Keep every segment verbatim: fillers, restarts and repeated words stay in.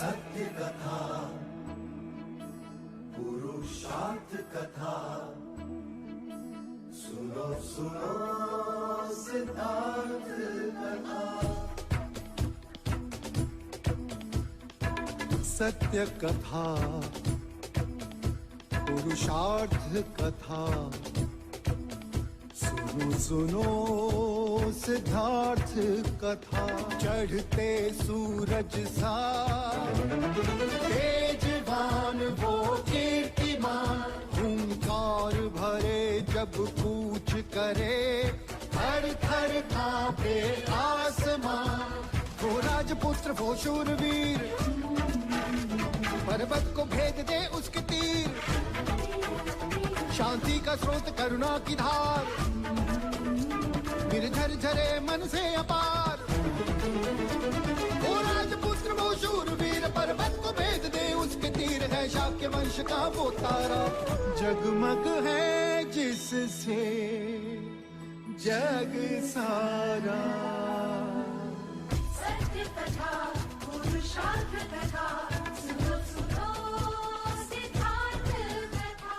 सत्य कथा, पुरुषार्थ कथा। सुनो, सुनो, सिद्धार्थ कथा। सत्य कथा, पुरुषार्थ कथा। सुनो, सुनो, सिद्धार्थ कथा। चढ़ते सूरज सा तेजवान वो कीर्तिमान, हुंकार भरे जब कूच करे, थर थर कांपे आसमां। वो राजपुत्र, वो शूरवीर, पर्वत को भेद दे उसके तीर। शांति का स्रोत, करुणा की धार, निर्झर झरे मन से अपार। वो राजपुत्र, वो शूरवीर, पर्वत को भेद दे उसके तीर। है शाक्य वंश का वो तारा, जगमग है जिससे जग सारा। सत्य कथा, पुरुषार्थ कथा, सुनो, सुनो, सिद्धार्थ कथा।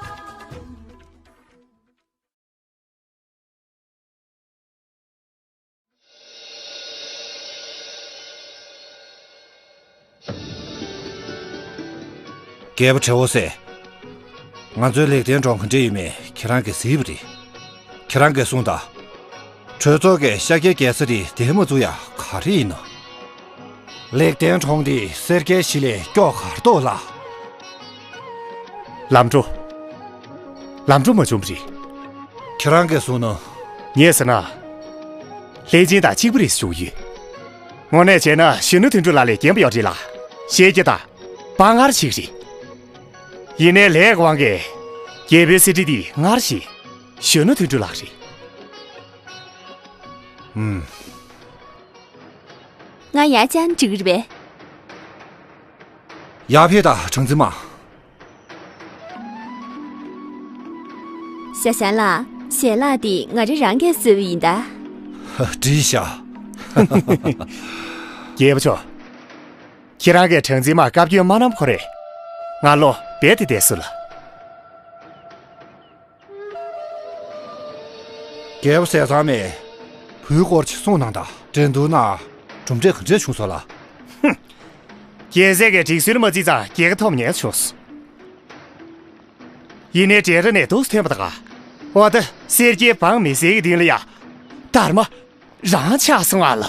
རྒྱལ་པོ་ཁྲེ་བོ་སེ། ང་ཚོའི་ལེགས་ལྡན་གྲོང་ག་འདྲ་ཡོད་མེད་ཁྱེད་རང་གིས་གཟིགས་པ་རེད། ཁྱེད་རང་གིས་གསུངས་དང་། གྲོས་ཚོགས་ཀྱིས་ཤཱཀྱའི་རྒྱལ་ས་དེ་འདིར་མ་བཙུགས་ཡ་ག་རེ་ཡིན་ནམ། ལེགས་ལྡན་གྲོང་འདི་སེར་སྐྱའི་གཞི་ལས་སྐྱོ་གར་འདུག་ལགས། ལམ་འགྲོ། ལམ་འགྲོ་མ་བྱུང་བ་རེད། ཁྱེད་རང་གིས་གསུངས་ནོ། ངས་ཟེར་ན། ལྷས་སྦྱིན་དང་གཅིག་པ་རེད་ཞུ་གི་ཡོད། དངོས་གནས་བྱས་ན་གཞོན་ནུ་དོན་གྲུབ་ལགས་ལས་རྒན་པ་ཡོད་རེད་ལ། ཤེས་ཀྱི་ད། དཔའ་ངར་ཞིག་རེད། ཡིན་ནའི་ལས་ཀྱི་དབང་གིས། རྒྱལ་པོའི་གསེར་ཁྲི་འདི་སྔར་བཞིན། གཞོན་ནུ་དོན་གྲུབ་ལགས་རེད། ཨུམ། ང་ཡར་བཅར་ན་འགྲིག་གི་རེད་པས། ཡར་ཕེབས་དང་གྲངས་འཛིན་མ། ཞ་ཞན་ལགས། ཞལ་ལག་འདི་ང་རང་རང་གིས་བཟོས་པ་ཡིན་ད། ཧ། འགྲིག་ཤག་རྒྱལ་པོ་མཆོག་ཁྱེད་རང་གིས་གྲངས་འཛིན་མར་བཀའ་བཀྱོན་མ་གནང་ཁོ་རེ། ང་ལོ་རྦད་དེ་བསྡད་སོང་ལགས། རྒྱལ་པོ་ཟས་གཙང་མས་བུའི་སྐོར་ཅིག་གསུངས་གནང་དང་། འགྲན་བསྡུར་ནང་གྲུབ་འབྲས་ག་འདྲས་བྱུང་སོང་ལགས། ཧུམ། རྒྱལ་སྲས་ཀྱིས་སྒྲིག་སྲོལ་མ་བརྩིས་ཙང་རྒྱལ་ཁ་ཐོབ་ཉེན་བྱུང་སོང་། ཡིན་ནའི་འགྲན་ར་ནས་འདུག་སེ་ཐོན་པ་དང་། འོ་ད་སེར་སྐྱའི་འབངས་མི་སེར་གྱི་མདུན་ལ་ཡ། སྡར་མ་རང་ཆགས་སོང་ཨ་ལ།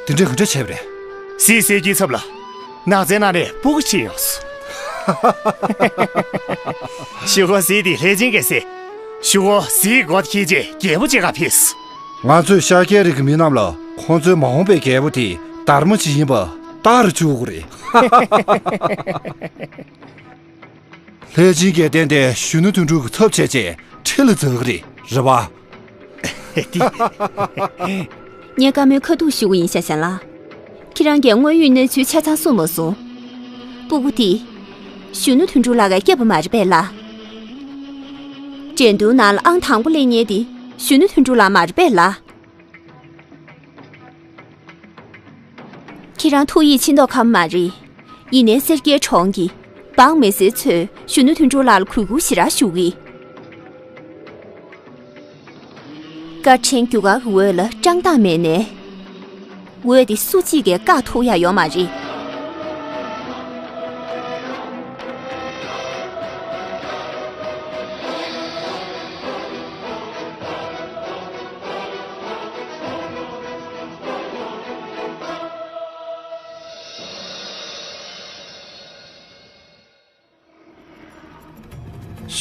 དེ་འདྲས་ག་འདྲས་བྱས་པ་རེད། སྲིད་སྲོལ་གྱི་ཚབ་ལ། ནགས་ཚལ་ནང་ནས་སྤུ་གུ་ཁྲིད་ཡོང་སོང་། ཞུ་གོ་ཟིག་དེ་ལྷས་སྦྱིན་གྱིས་ཟེར། ཞུ་གོ་ཟིག་སྒོ་ཁྱེར་རྗེས་རྒྱལ་པོ་བྱེད་ག་ཕེབས་སོང་། ང་ཚོས་ཤཱཀྱའི་རིགས་ཀྱི་མི་རྣམས་ལ་ཁོང་ཚོའི་མ་འོངས་པའི་རྒྱལ་པོ་དེ་སྡར་མ་ཅིག་ཡིན་པ་ལྟ་རུ་བཅུག་དགོས་རེད། ལྷས་སྦྱིན་གྱིས་གཏན་གཏན་གཞོན་ནུ་དོན་གྲུབ་ཀྱི་ཚབ་བྱས་རྗེས་ཁྲི་ལ་འཛེགས་ཀྱི་རེད། རེད་པ། ངས་བཀའ་མོལ་ཁ་ཐུག་ཞུ་གི་ཡིན་ཤ་ཤ་ལགས། ཁྱེད་རང་གིས་དངོས་ཡོད་གནས་ཚུལ་ཆ་ཚང་གསུངས་མ་སོང་། སྤུ་གུ་དེ། གཞོན་ནུ་དོན་གྲུབ་ལགས་ཀྱིས་བསྐྱབས་པ་མ་རེད་པས་ལགས། འགྲན་བསྡུར་ནང་ལ་ཨང་དང་པོ་སླེབས་མཁན་དེ་གཞོན་ནུ་དོན་གྲུབ་ལགས་མ་རེད་པས་ལགས། ཁྱེད་རང་ཐུགས་ཡིད་ཆེས་མདོག་ཁ་པོ་མ་རེད། ཡིན་ནའི་སེར་སྐྱའི་གྲོང་གི་འབངས་མི་སེར་ཚོས་གཞོན་ནུ་དོན་གྲུབ་ལགས་ལ་གུས་བཀུར་ཞེ་དྲག་ཞུ་གི། བཀའ་ཆེན་རྒྱུ་སྐར་གྱི་འོད་ལ་བཀྲག་མདངས་མེད་ནའི། འོད་དེ་སུ་གཅིག་གིས་བཀག་ཐུབ་ཡ་ཡོད་མ་རེད།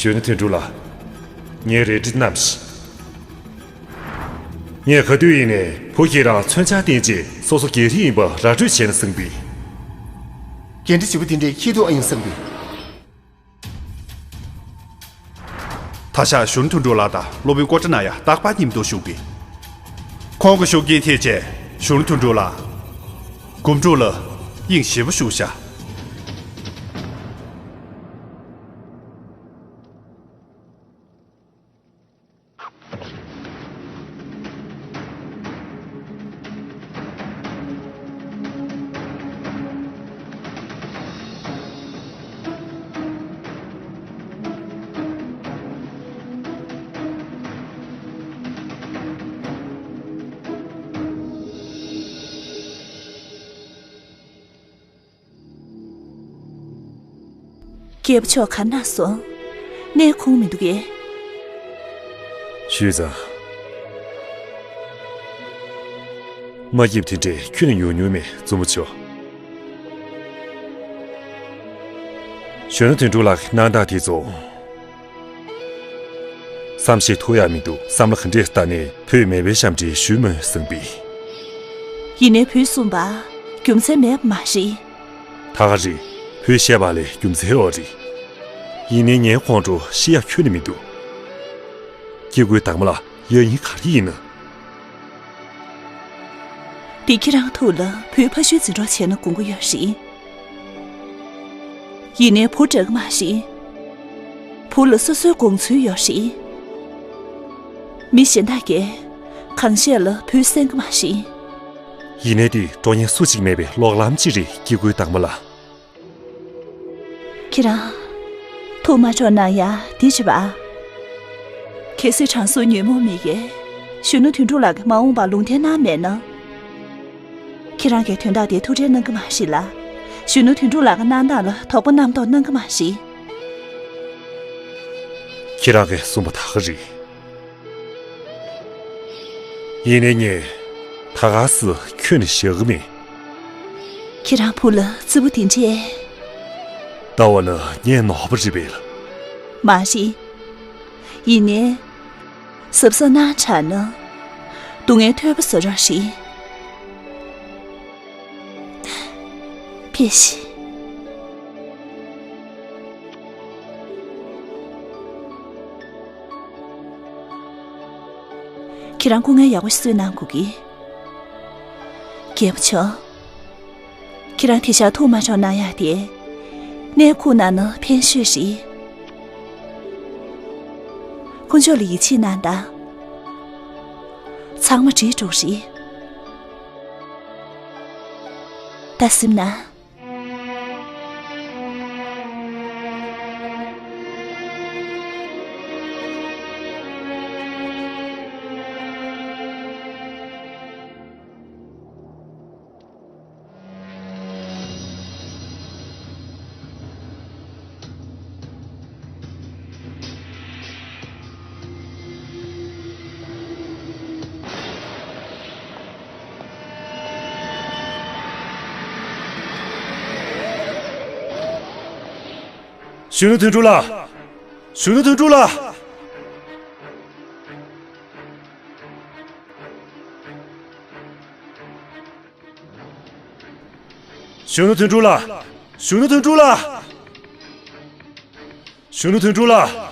གཞོན་ནུ་དོན་གྲུབ་ལགས། ངའི་རལ་གྲི་བསྣམས་ཤིག་ངས་ག་དུས་ཡིན་ནའི་བུ་ཁྱེད་རང་མཚོན་ཆ་བསྟན་རྗེས་སོ་སོ་རྒྱལ་རིགས་ཡིན་པ་ར་སྤྲོད་བྱས་ན་བཟང་པས། འགན་འཁྲི་ལྗིད་པོ་དེ་འདྲའི་འཁྱེར་ཐུབ་ཨ་ཡིན་བསམ་པས། ད་ཆ་གཞོན་ནུ་དོན་གྲུབ་ལགས་དང་སློབ་དཔོན་ཀོ་ཏྲ་ན་ཡ་རྟག་པར་མཉམ་དུ་བཞུགས་པས། ཁོང་གི་ཤུགས་རྐྱེན་ཐེབས་བྱས་གཞོན་ནུ་དོན་གྲུབ་ལགས། སྒོམ་སྒྲུབ་ལ་དབྱིངས་ཞེ་པོ་ཞུགས་ཤག་རྒྱལ་པོ་མཆོག་ག་རེ་གནང་སོང་། གནས་ཁོམ་མི་འདུག་གས། ཞུས་ཙང་། མ་སྐྱིད་པ་དེ་འདྲས་ཁྱོན་ནས་ཡོང་མྱོང་མེད། བཙུན་མོ་མཆོག་གཞོན་ནུ་དོན་གྲུབ་ལགས་ཀྱི་གནང་སྟངས་དེ་ཚོ། བསམ་ཤེས་ཐུབ་ཡག་མི་འདུག་བསམ་བློ་ག་འདྲས་བཏང་ནས་བུས་མེད་པའི་ཞབས་འདྲེན་ཞུས་མོད་བཟང་པོས། ཡིན་ནའི་བུས་གསུངས་པ། རྒྱུ་མཚན་མེད་པ་མ་རེད། ད་ག་རེད། བུས་བཤད་པ་ལས་རྒྱུ་མཚན་ཡོད་རེད། ཡིན་ནའི་ངའི་ཁོང་ཁྲོ་ཤི་ཡག་ཁྱོན་ནས་མི་འདུག་སྐྱེ་དགུའི་དྭངས་མ་ལ་ཡ་ཡིན་ག་རེ་ཡིན་ན། འདི་ཁྱེད་རང་ཐུགས་ལ་བུའི་ཕ་ཤུལ་འཛིན་གྲོགས་བྱས་ན་དགོངས་ཀྱི་ཡོད་རེད། ཡིན་ནའི་བུ་འདྲ་གི་མ་རེད། བུ་ལ་སོ་སོའི་དགོངས་ཚུལ་ཡོད་རེད། མི་གཞན་དག་གིས་གང་བཤད་ལ་བུས་གསན་གི་མ་རེད། ཡིན་ནའི་འདི་འགྲོ་མཁན་སུ་གཅིག་མེད་པའི་གློག་ལམ་གཅིག་རེད། སྐྱེ་དགུའི་དྭངས་མ་ལ། ཁྱེད་རང་། ཐུགས་མ་འཕྲོག་གནང་ཡ་འདི་བྱེད་པ། གལ་སྲིད་དྲང་སྲོང་ཉོན་མོངས་མི་ཡིས་གཞོན་ནུ་དོན་གྲུབ་ལགས་ཀྱི་མ་འོངས་པ་ལུང་བསྟན་གནང་མེད་ན། ཁྱེད་རང་གིས་དོན་དག་དེ་ཐུགས་ཁྲལ་གནང་གི་མ་རེད་ལ། གཞོན་ནུ་དོན་གྲུབ་ལགས་ཀྱི་གནང་སྟངས་ལ་དོགས་པ་རྣམ་རྟོག་གནང་གི་མ་རེད། ཁྱེད་རང་གིས་གསུངས་པ་ད་ག་རེད། ཡིན་ནའི་ངས་ད་ག་སེ་ཁྱོན་ནས་བཞག་གི་མེད། ཁྱེད་རང་བུ་ལ་བརྩི་བོ་དེ་འདྲས། ལྟ་བ་ན་ངས་ནོར་བ་རེད་པས། མ་རེད། ཡིན་ནའི། གཟབ་གཟབ་གནང་དྲགས་ན། སྡུག་བསྔལ་ཐོལ་པ་བཟོ་རོགས་ཤིག་ཕེབས་ཤིག་ཁྱེད་རང་སྐུ་ངལ་ཡག་པོ་ཞིག་གསོས་གནང་དགོས་ཀྱི། རྒྱལ་པོ་མཆོག་ཁྱེད་རང་དེ་ཤར་ཐུགས་མ་འཕྲོག་གནང་ཡག་དེ། གནས་ཁུག་གནང་ན་ཕན་ཤོས་རེད། དཀོན་མཆོག་ལ་ཡིད་ཆེས་གནང་དང་། ཚང་མ་འགྲིག་འགྲོ་རེད། ད་གཟིམ་ན། གཞོན་ནུ་དོན་གྲུབ་ལགས། གཞོན་ནུ་དོན་གྲུབ་ལགས། གཞོན་ནུ་དོན་གྲུབ་ལགས། གཞོན་ནུ་དོན་གྲུབ་ལགས། གཞོན་ནུ་དོན་གྲུབ་ལགས། གཞོན་ནུ་དོན་གྲུབ། གཞོན་ནུ་དོན་གྲུབ་ལགས།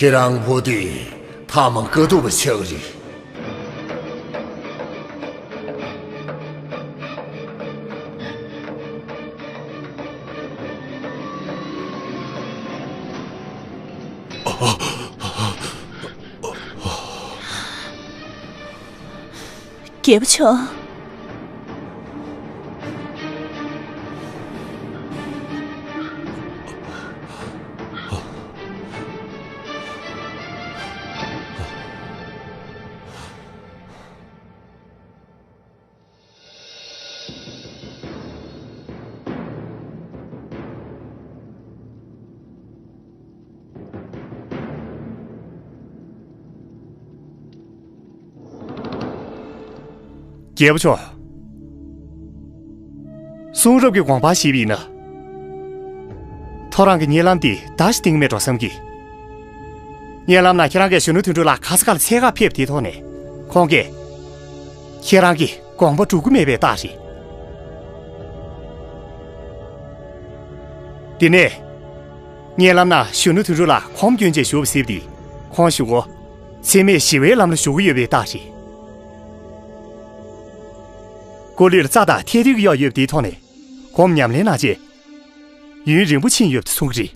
ཁྱེད་རང་བུ་དེ་ཐ་མ་དཀའ་སྡུག་པ་ཆགས་ཀྱི་རེད། རྒྱལ་པོ་མཆོག་རྒྱལ་པོ་མཆོག་གསུང་རབ་ཀྱི་དགོངས་པ་བཞེས་པ་ཡིན་ན། ཐོ་རངས་ཀྱི་གཉིད་ལམ་དེ་ད་ཞིག་སྟིང་མེད་འགྲོ་བསམ་གི། གཉིད་ལམ་ནང་ཁྱེད་རང་གིས་གཞོན་ནུ་དོན་གྲུབ་ལགས་ག་ས་ག་ལ་འཚོལ་གར་ཕེབས་དེའི་ཐོག་ནས་ཁོང་གིས་ཁྱེད་རང་གི་དགོངས་པ་སྒྲུབ་ཀྱི་མེད་པའི་རྟགས་རེད། དེ་ནས། གཉིད་ལམ་ནང་གཞོན་ནུ་དོན་གྲུབ་ལགས་གོམ་བསྐྱོན་བྱས་བཞུགས་པ་གཟིགས་པ་དེས་ཁོང་གཞུག་གུ་འཚེ་མེད་ཞི་བའི་ལམ་ལ་ཞུགས་ཀྱི་ཡོད་པའི་རྟགས་རེད། སྐུ་ལུས་ལ་རྩ་དང་ཐལ་རྡུལ་གྱི་གཡོག་ཡོད་པ་དེའི་ཐོག་ནས་གོམ་ཉམས་ལེན་གནང་རྗེས། ཡུན་རིང་པོ་ཕྱིན་ཡོད་པ་གསུང་གི་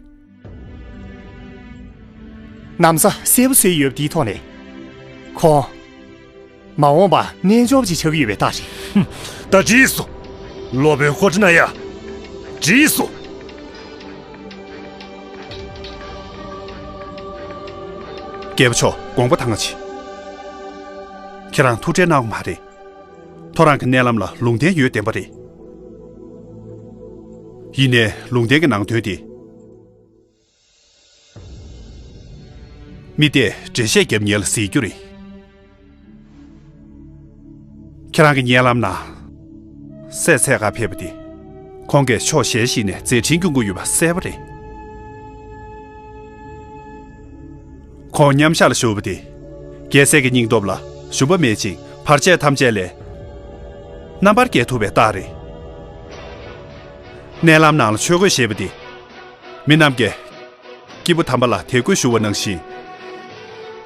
རེད། ན་བཟའ་གསལ་པོ་བཟོས་ཡོད་པ་དེའི་ཐོག་ནས་ཁོང་ མ་འོངས་པ་རྣལ་འབྱོར་པ་ཅིག་ཆགས་ཀྱི་ཡོད་པའི་རྟགས་རེད། ད་འགྲིག་སོང་། སློབ་དཔོན་ཀོ་ཏྲི་ན་ཡ། འགྲིག་སོང་། རྒྱལ་པོ་མཆོག་དགོངས་པ་དྭངས་པ་བྱེད། ཁྱེད་རང་ཐུགས་ཁྲལ་གནང་དགོས་མ་རེད། ཁོ་རང་གི་མནལ་ལམ་ལ་ལུང་བསྟན་ཡོད་བདེན་པ་རེད། ཡིན་ནའི་ལུང་བསྟན་གྱི་ནང་དོན་དེ། མི་དེས་འགྲེལ་བཤད་རྒྱབ་ཉེན་ལ་གཟིགས་རྒྱུ་རེད། ཁྱེད་རང་གི་མནལ་ལམ་ནང་སྲས་འཚོལ་གར་ཕེབས་པ་དེ། ཁོང་གིས་ཕྱོགས་གཞན་ཞིག་ནས་མཛད་འཕྲིན་སྐྱོང་གི་ཡོད་པ་གསལ་པོ་རེད། ཁོང་མཉམ་བཞག་ལ་བཞུགས་པ་དེ། རྒྱལ་སྲས་ཀྱི་སྙིང་སྟོབས་ལ་ཞུམ་པ་མེད་ཅིང་བར་ཆད་ཐམས་ཅད་ལས་རྣམ་པར་རྒྱལ་ཐུབ་པའི་རྟགས་རེད། མནལ་ལམ་ནང་ལ་ཆོས་གོས་བཞེས་པ་དེ། མི་རྣམས་ཀྱིས་སྐྱེས་བུ་དམ་པ་ལ་དད་གུས་ཞུ་བ་ནང་བཞིན།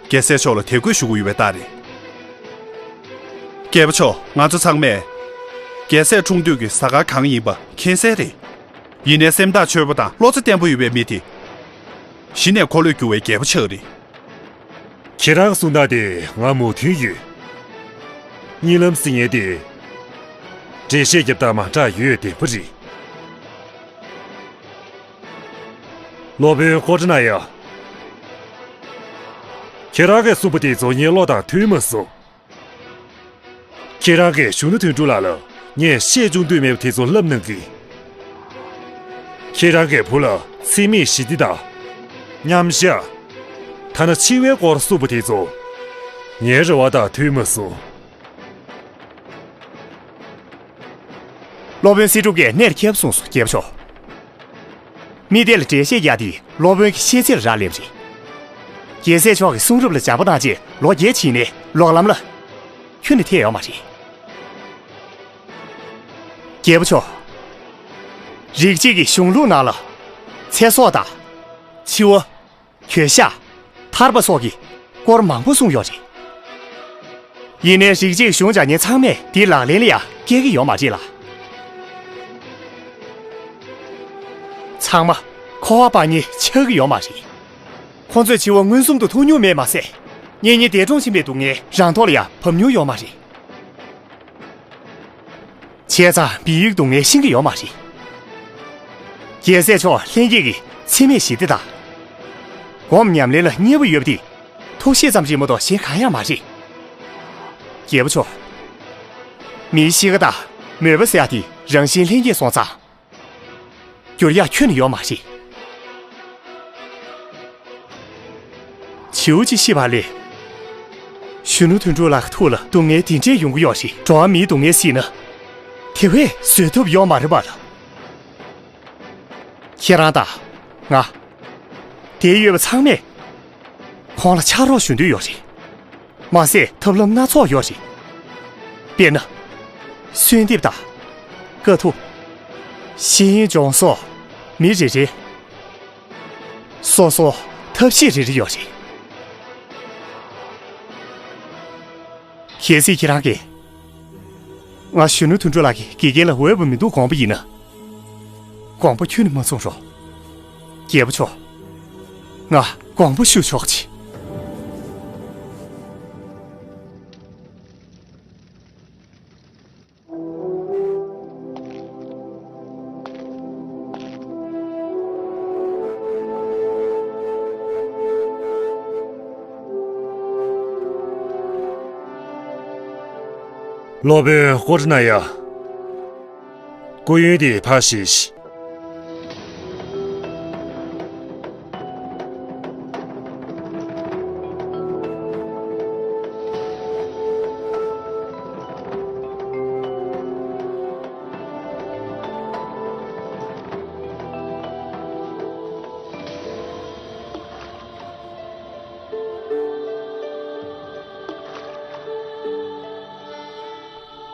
རྒྱལ་སྲས་མཆོག་ལ་དད་གུས་ཞུ་གི་ཡོད་པའི་རྟགས་རེད། རྒྱལ་པོ་མཆོག་ང་ཚོ་ཚང་མས་རྒྱལ་སྲས་འཁྲུངས་དུས་ཀྱི་གཟའ་སྐར་གང་ཡིན་པ་མཁྱེན་གསལ་རེད། ཡིན་ནའི་སེམས་ཐག་ཆོད་པོ་དང་བློ་རྩེ་བརྟན་པོ་ཡོད་པའི་མི་དེ། གཞི་ནས་འཁོར་ལོས་སྒྱུར་བའི་རྒྱལ་པོ་ཆགས་རེད། ཁྱེད་རང་གསུང་སྟངས་དེ་ང་མོས་མཐུན་ཡོད། གཉིད་ལམ་ཟེར་མཁན་དེ། འགྲེལ་བཤད་རྒྱབ་སྟངས་མ་འདྲ་ཡོད་བདེན་པོ་རེད། སློབ་དཔོན་ཀོ་ཏྲི་ན་ཡ། ཁྱེད་རང་གིས་གསུངས་པ་དེ་ཚོ་ངའི་བློ་དང་མཐུན་མ་སོང་། ཁྱེད་རང་གིས་གཞོན་ནུ་དོན་གྲུབ་ལགས་ལ་ངས་བཤད་བཅུག་འདོད་མེད་པ་དེ་ཚོ་ལབ་གནང་གི། ཁྱེད་རང་གི་བུ་ལ་འཚེ་མེད་ཞི་བདེ་དང་། མཉམ་བཞག་ཐ་ན་འཆི་བའི་སྐོར་གསུངས་པ་དེ་ཚོ་ངའི་རེ་བ་དང་མཐུན་མ་སོང་། སློབ་དཔོན་སྲིད་སྒྲུབ་ཀྱིས་གནད་ལ་འཁེལ་བ་གསུངས་སོ། རྒྱལ་པོ་མཆོག་མི་དེ་ལ་འགྲེལ་བཤད་རྒྱག་དེ་སློབ་དཔོན་གྱི་ཤེས་ཚད་ལ་རག་ལས་པ་རེད། རྒྱལ་སྲས་མཆོག་གི་གསུང་རབ་ལ་སྦྱངས་པ་གནང་རྗེས་ལོ་བརྒྱད་ཕྱིན་ནས་ལོག་ལམ་ལ་ཁྱོན་ནས་ཐེག་ཡོད་མ་རེད། རྒྱལ་པོ་མཆོག་རིགས་གཅིག་གི་གཞུང་ལུགས་ནང་ལ་ཚེ་སྲོག་དང་། འཆི་བ། གྱོད་བཤགས། ཐར་པ་སོགས་ཀྱི་སྐོར་མང་པོ་གསུངས་ཡོད་རེད། ཡིན་ནའི་རིགས་གཅིག་གཞུང་སྦྱང་མཁན་ཚང་མས་དེའི་ལག་ལེན་ལ་ཡང་བཀལ་གྱི་ཡོད་མ་རེད་ལ། ཚང་མ་འཁོར་བ་སྤངས་མཁན་ཆགས་ཀྱི་ཡོད་མ་རེད། ཁོང་ཚོས་འཆི་བ་མངོན་སུམ་དུ་མཐོང་མྱོང་མེད་མ་ཟད། གཉེན་ཉེ་འདས་གྲོངས་ཕྱིན་པའི་སྡུག་བསྔལ་རང་ཐོག་ལ་ཡང་བབས་མྱོང་ཡོད་མ་རེད། བྱས་ཙང་བལ་ཡུལ་སྡུག་བསྔལ་ཤེས་ཀྱི་ཡོད་མ་རེད། རྒྱལ་སྲས་མཆོག་ལྷན་སྐྱེས་ཀྱི་འཚེ་མེད་ཞི་བདེ་དང་། སྒོམ་ཉམས་ལེན་ལ་མཉེས་པོ་ཡོད་པ་དེ་ཐུགས་བཞེད་ཙམ་ཞིག་མ་གཏོགས་གཞན་གང་ཡང་མ་རེད། རྒྱལ་པོ་མཆོག་མིའི་གཤིས་ཀ་དང་མོས་པ་ཟེར་ཡག་དེ་རང་བཞིན་ལྷན་སྐྱེས་སོང་ཙང་། འགྱུར་ཡག་ཁྱོན་ནས་ཡོད་མ་རེད། བྱིའུ་གཅིག་ཤི་བ་ལས། གཞོན་ནུ་དོན་གྲུབ་ལགས་ཀྱི་ཐུགས་ལ་སྡུག་བསྔལ་དེ་འདྲས་ཡོང་གི་ཡོད་རེད། འགྲོ་བ་མིའི་སྡུག་བསྔལ་སྲིད་ན། དེ་བས་བཟོད་ཐབས་ཡོད་མ་རེད་པ་ལགས། ཁྱེད་རང་དང་། ང་། དེར་ཡོད་པ་ཚང་མས། ཁོང་ལ་ཕྱག་རོགས་ཞུ་འདོད་ཡོད་རེད། མ་ཟད་ཐབས་ལམ་སྣ་ཚོགས་ཡོད་རེད། དཔེར་ན། གསོལ་འདེབས་དང་། དཀའ་ཐུབ། ཤེས་ཡོན་སྦྱོང་སོགས། མི་རེ་རེ། སོ་སོ་ཐབས་ཤེས་རེ་རེ་ཡོད་རེད། གལ་སྲིད་ཁྱེད་རང་གིས། ང་གཞོན་ནུ་དོན་གྲུབ་ལགས་ཀྱི་དགེ་རྒན་ལ་འོས་པ་མི་འདུག་དགོངས་པ་ཡིན་ན། དགོངས་པ་ཁྱོན་ནས་མ་ཚོམ་རོགས། རྒྱལ་པོ་མཆོག་ང་དགོངས་པ་ཞུ་ཆོག་ཅིག་སློབ་དཔོན་ཀོ་ཏྲི་ན་ཡ། སྐུ་ཡོན་དེ་ཕར་བཞེས་ཤིག་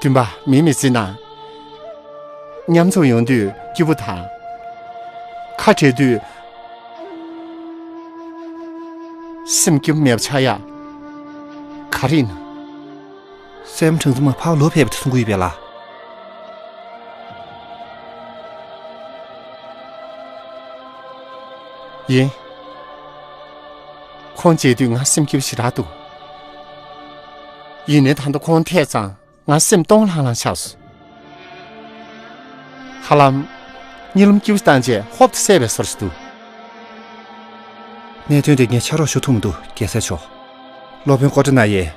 སྟོན་པ། མིག་མི་བཙིར་ན། མཉམ་འཛོམས་ཡོང་དུས་སྐྱིད་པོ་དང་། ཁ་བྲལ་དུས་སེམས་སྐྱིད་པོ་མེད་པ་ཆགས་ཡག་ག་རེ་ཡིན་ན། སྲས་མོ་བྲང་ཙེ་མ་ཕར་ལོག་ཕེབས་པ་དེ་གསུང་གི་ཡོད་པས་ལགས། ཡིན། ཁོང་མཇལ་དུས་ང་སེམས་སྐྱིད་པོ་ཞེ་དྲག་འདུག་ཡིན་ནའི་ད་ལྟ་ཁོང་ཐད་ཙང་ང་སེམས་སྟོང་ལྷང་ལྷང་ཆགས་སོང་། ཧ་ལམ། གཉིད་ལམ་སྐྱིད་པོ་བཏང་རྗེས་ཧོབ་ཏེ་བསད་པའི་བཟོ་ཞིག་འདུག་གནད་དོན་དེ་ངས་ཕྱག་རོགས་ཞུ་ཐུབ་མི་འདུག་རྒྱལ་སྲས་མཆོག་སློབ་དཔོན་ཀོ་ཏྲ་ན་ཡས།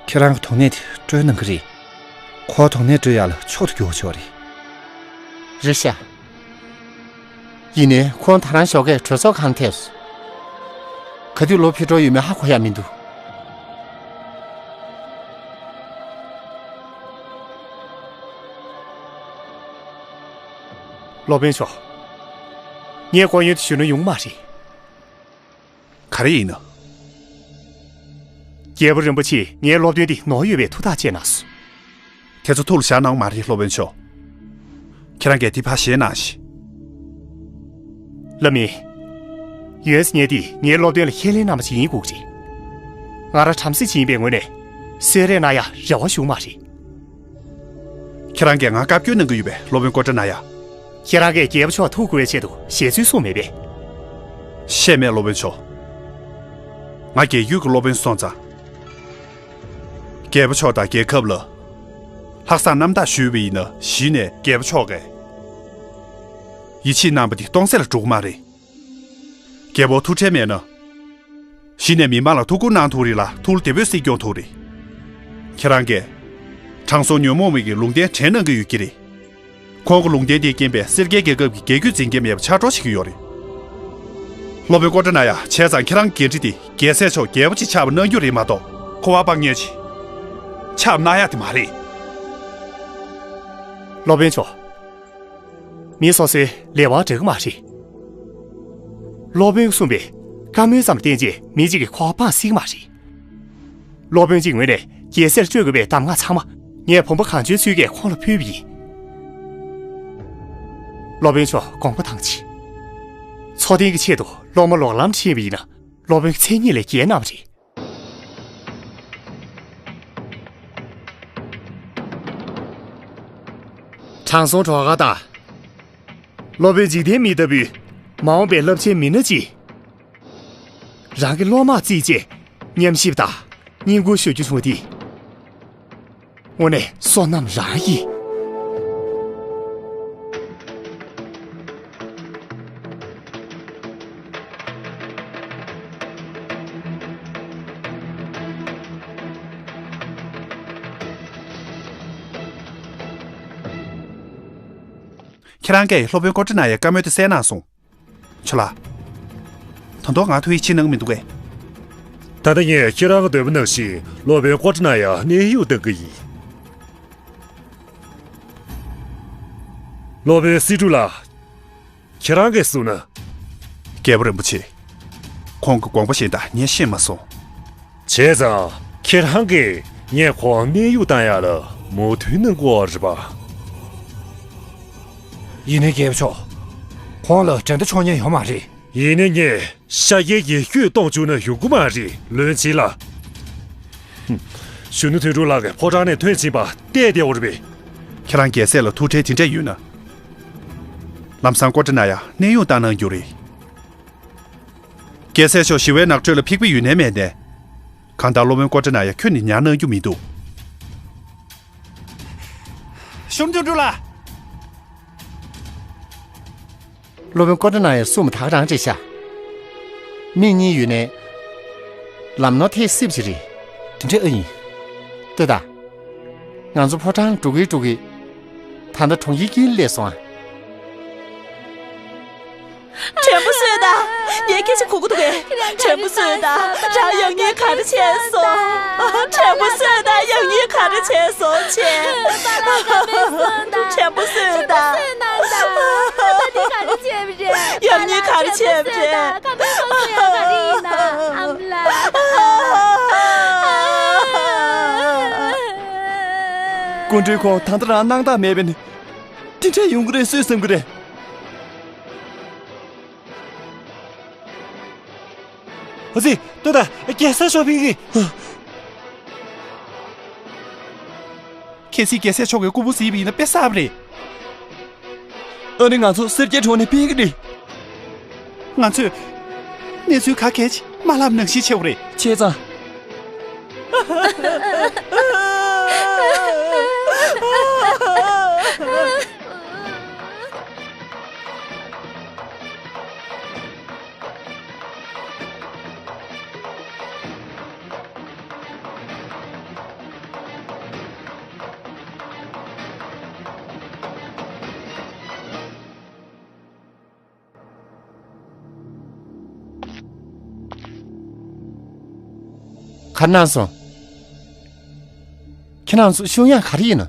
ཁྱེད་རང་གི་དོགས་གནད་དེ་སྤྲོད་གནང་གི་རེད། ཁོ་དོགས་གནད་སྤྲོད་ཡག་ལ་མཆོག་ཏུ་གྱུར་པ་ཞིག་རེད། རེད་ཤག་ཡིན་ནའི་ཁོང་ད་རང་ཞོགས་ཀས་གྲོས་ཚོགས་ཁང་ཐེབས་སོང་། ག་དུས་ལོ་ཕེབས་འགྲོ་ཡོད་མེད་ཧ་གོ་ཡག་མི་འདུག་སློབ་དཔོན་མཆོག་ངས་སྐུ་ཡོན་དུ་ཞུ་ན་ཡོང་མ་རེད། ག་རེ་ཡིན་ན། རྒྱལ་པོ་རིན་པོ་ཆེས་ངའི་སློབ་སྟོན་འདི་ནོར་ཡོད་པའི་ཐུགས་ཐག་བཅད་གནང་སོང་། དེ་ཚོ་ཐུགས་ལ་བཞག་གནང་མ་རེད་སློབ་དཔོན་མཆོག་ཁྱེད་རང་གིས་འདི་ཕར་བཞེས་གནང་ཞིག་ལ་མིན། ཡོན་སི་ཉེ་འདི་ངའི་སློབ་སྟོན་ལ་ཁས་ལེན་གནང་བ་ཞིག་ཡིན་དགོས་ཀྱི་རེད། ང་རང་བྲམ་ཟེ་ཅིག་ཡིན་པའི་ངོས་ནས་གསོལ་རས་གནང་ཡག་རེ་བ་ཞུ་མ་རེད། ཁྱེད་རང་གིས་ང་བཀའ་བཀྱོན་གནང་གི་ཡོད་པས་སློབ་དཔོན་ཀོ་ཏྲ་ན་ཡ། ཁྱེད་རང་གིས་རྒྱལ་པོ་མཆོག་ཐུགས་དགོངས་པའི་ཆེད་དུ་ཞལ་རྩོད་གསུངས་མེད་པས། བཤད་མེད་སློབ་དཔོན་མཆོག་ང་རྒྱལ་ཡུལ་གྱི་སློབ་དཔོན་སོང་ཙང་། རྒྱལ་པོ་མཆོག་དང་རྒྱལ་ཁབ་ལ། ལྷག་བསམ་རྣམ་དག་ཞུས་པ་ཡིན་ན་གཞི་ནས་རྒྱལ་པོ་མཆོག་གིས། ཡིད་ཆེས་གནང་པ་འདི་སྟོང་ཟད་ལ་འགྲོ་གི་མ་རེད། རྒྱལ་པོ་ཐུགས་ཁྲལ་མེད་ན། གཞི་ནས་མི་མང་ལ་ཐུགས་ཁུར་གནང་ཐུབ་རེད་ལ་ཐུགས་བདེ་པོས་སྲིད་སྐྱོང་ཐུབ་རེད། ཁྱེད་རང་གིས། དྲང་སྲོང་ཉོན་མོངས་མི་གི་ལུང་བསྟན་དྲན་གནང་གི་ཡོད་ཀྱི་རེད། ཁོང་གི་ལུང་བསྟན་དེའི་རྐྱེན་པས་སེར་སྐྱའི་རྒྱལ་ཁབ་ཀྱི་རྒྱལ་རྒྱུད་འཛིན་མཁན་མེད་པ་ཆགས་འགྲོ་བྱེད་ཀྱི་ཡོད་རེད། སློབ་དཔོན་ཀོ་ཏྲ་ན་ཡ་བྱས་ཙང་ཁྱེད་རང་གི་འགན་འཁྲི་དེ་རྒྱལ་སྲས་མཆོག་རྒྱལ་པོ་ཅིག་ཆགས་པ་གནང་རྒྱུ་རེད་མ་གཏོགས་ཁོ་བ་དཔང་ངེས་ཅིག་ཆགས་གནང་ཡག་དེ་མ་རེད། སློབ་དཔོན་མཆོག་མི་སོ་སོའི་ལས་དབང་འདྲ་གི་མ་རེད། སློབ་དཔོན་གསུངས་པའི་བཀའ་མོལ་ཙམ་བསྟན་རྗེས་མི་གཅིག་གིས་ཁོ་པ་སྤངས་སྲིད་ཀྱི་མ་རེད། སློབ་དཔོན་གྱི་ངོས་ནས་རྒྱལ་སྲས་སྤྲོད་དགོས་པའི་གདམས་ངག་ཚང་མ་ངས་བུམ་པ་གང་བྱོའི་ཚུལ་གྱིས་ཁོང་ལ་ཕུལ་བ་ཡིན། སློབ་དཔོན་མཆོག་དགོངས་པ་དྭངས་ཆེ། འཚོ་རྟེན་གྱི་ཆེད་དུ་སློབ་མ་ལོག་ལམ་ཁྲིད་པ་ཡིན་ན་སློབ་དཔོན་མཚན་ཉིད་ལས་བརྒལ་གནང་བ་རེད། དྲང་སྲོང་གྲོགས་དགའ་དང་། སློབ་དཔོན་འཇིག་རྟེན་མི་ལྟ་བུའི་མ་འོངས་པའི་རླབས་ཆེན་མི་སྣ་གཅིག་རང་གི་སློབ་མར་བརྩིས་རྗེས་ཉམས་ཞིབ་དང་བསྙེན་བཀུར་ཞུ་རྒྱུ་བྱུང་བ་འདི་དངོས་གནས་བསོད་ནམས་རང་ཡིན། ཁྱེད་རང་གིས་སློབ་དཔོན་ཀོ་ཏྲ་ན་ཡའི་བཀའ་མོལ་དེ་གསན་གནང་སོང་། ཆོ་ལགས། ད་དུང་ང་ཐུགས་ཡིད་ཆེས་གནང་གི་མི་འདུག་གས། ད་ལྟ་ངས་ཁྱེད་རང་གི་འདོད་པ་ནང་བཞིན་སློབ་དཔོན་ཀོ་ཏྲ་ན་ཡ་གནས་དབྱུང་གཏང་གི་ཡིན། སློབ་དཔོན་སི་ཀྲུ་ལགས། ཁྱེད་རང་གིས་གསུངས་ན། རྒྱལ་པོ་རིན་པོ་ཆེ། ཁོང་གི་དགོངས་པ་གཞན་དག་ངས་ཤེས་མ་སོང་། བྱས་ཙང་ཁྱེད་རང་གིས་ངས་ཁོང་གནས་དབྱུང་བཏང་ཡག་ལ་མོས་མཐུན་གནང་དགོས་པ་རེད་པ། ཡིན་ནའི་རྒྱལ་པོ་མཆོག་ཁོང་ལ་འགྲན་ཟླ་འཆོར་ཉེན་ཡོད་མ་རེད། ཡིན་ནའི་ངས་ཤཱཀྱའི་ཡེ་ཤུད་གཏོང་བཅུག་ན་ཡོང་གི་མ་རེད་བློན་ཆེན་ལགས། ཧུམ། གཞོན་ནུ་དོན་གྲུབ་ལགས་ཀྱིས་ཕོ་བྲང་ནས་ཐོན་ཕྱིན་པ་བལྟས་བསྡད་ཡོད་རེད་པས། ཁྱེད་རང་རྒྱལ་སྲས་ལ་ཐུགས་ཁྲལ་དེ་འདྲ་ཡོད་ན། ལམ་སང་ཀོ་ཏྲ་ན་ཡ་གནས་དབྱུང་བཏང་གནང་རྒྱུ་རེད། རྒྱལ་སྲས་མཆོག་ཞི་བའི་ནགས་ཁྲོད་ལ་ཕེབས་ཀྱི་ཡོད་ནའི་མེད་ནའི། གང་ལྟར་སློབ་དཔོན་ཀོ་ཏྲ་ན་ཡ་ཁྱོན་ནས་ཉར་གནང་རྒྱུ་མི་འདུག་གཞོན་ནུ་དོན་གྲུབ་ལགས། སློབ་དཔོན་ཀོ་ཏྲ་ན་ཡ་གསུངས་པ་ད་ག་རང་རེད་ཤག་མིག་གཉིས་ཡོད་ནའི། ལམ་ནོར་ཐེབས་སྲིད་པ་ཞིག་རེད། དེ་འདྲ་ཨེ་ཡིན། ལྟོས་དང་། ང་ཚོ་ཕོ་བྲང་འགྲོ་གི་འགྲོ་གི། ད་ལྟ་གྲོང་ཁྱེར་དཀྱིལ་སླེབས་སོང་ཨ། དྲན་པ་གསོས་དང་། ངས་སྐད་ཆ་གོ་གི་འདུག་གས། དྲན་པ་གསོས་དང་། རང་ཡག་ཉེས་ག་རེ་བྱས་སོང་། དྲན་པ་གསོས་དང་། ཡག་ཉེས་ག་རེ་བྱས་སོང་ཅེས། དྲན་པ་གསོས་དང་། ཡག་ཉེས་ག་རེ་བྱས་པ་རེད། སྐུ་མགྲོན་ཁོང་ད་ལྟ་རང་སྣང་དག་མེད་པས་ནི། དེ་འདྲ་ཡོང་གི་རེད་སུས་བསམ་གི་རེད། ཨ་ཙི། ལྟོས་དང་། རྒྱལ་སྲས་མཆོག་ཕེབས་ཀྱི། གལ་སྲིད་རྒྱལ་སྲས་མཆོག་གིས་སྐུ་ཕུང་གཟིགས་པ་ཡིན་ན་དཔེ་བསགས་པ་རེད། ཨ་ནི་ང་ཚོ་སེར་སྐྱའི་གྲོང་ནས་ཕེབས་ཀྱི་རེད། ང་ཚོས་གནས་ཚུལ་ག་གལ་ཆེ་མ་ལབ་ནང་བཞིན་བྱེད་དགོས་རེད། བྱས་ཙང་། ག་གནང་སོང་། ཁྱེད་རང་ཚོ་ཤུགས་ཡག་ག་རེ་ཡིན་ན།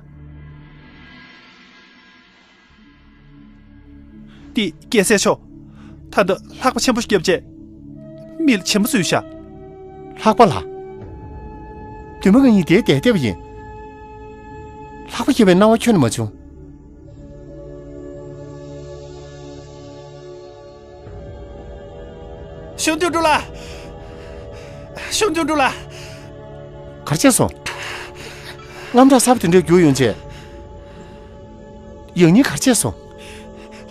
ཏི་རྒྱལ་སྲས་མཆོག་ད་ལྟ་ལྷགས་པ་ཆེན་པོ་ཞིག་བརྒྱབ་རྗེས། མི་ལ་བྱེད་མ་བཟོས་ཤག་ལྷགས་པ་ལ། དུས་མ་ང་གཉིས་དེ་བསྡད་བསྡད་པ་ཡིན། ལྷགས་པ་བརྒྱབ་པའི་སྣང་བ་ཁྱོན་ནས་མ་བྱུང་། གཞོན་དོན་གྲུབ་ལགས། གཞོན་དོན་གྲུབ་ལགས། ག་རེ་བྱས་སོང་། དངངས་སྐྲག་ཚ་པོ་དེ་འདྲ་རྒྱུག་ཡོང་བྱས། ཡང་སྙིང་ག་རེ་བྱས་སོང་།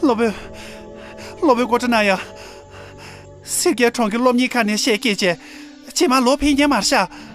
སློབ་དཔོན། སློབ་དཔོན་ཀོ་ཏྲ་ན་ཡ། སེར་སྐྱའི་གྲོང་གི་སློབ་གཉེར་ཁང་ནས་བཤད་སྐད་བྱས། རྗེས་མ་ལོག་ཕེབས་མཁན་མ་རེད་ཤག་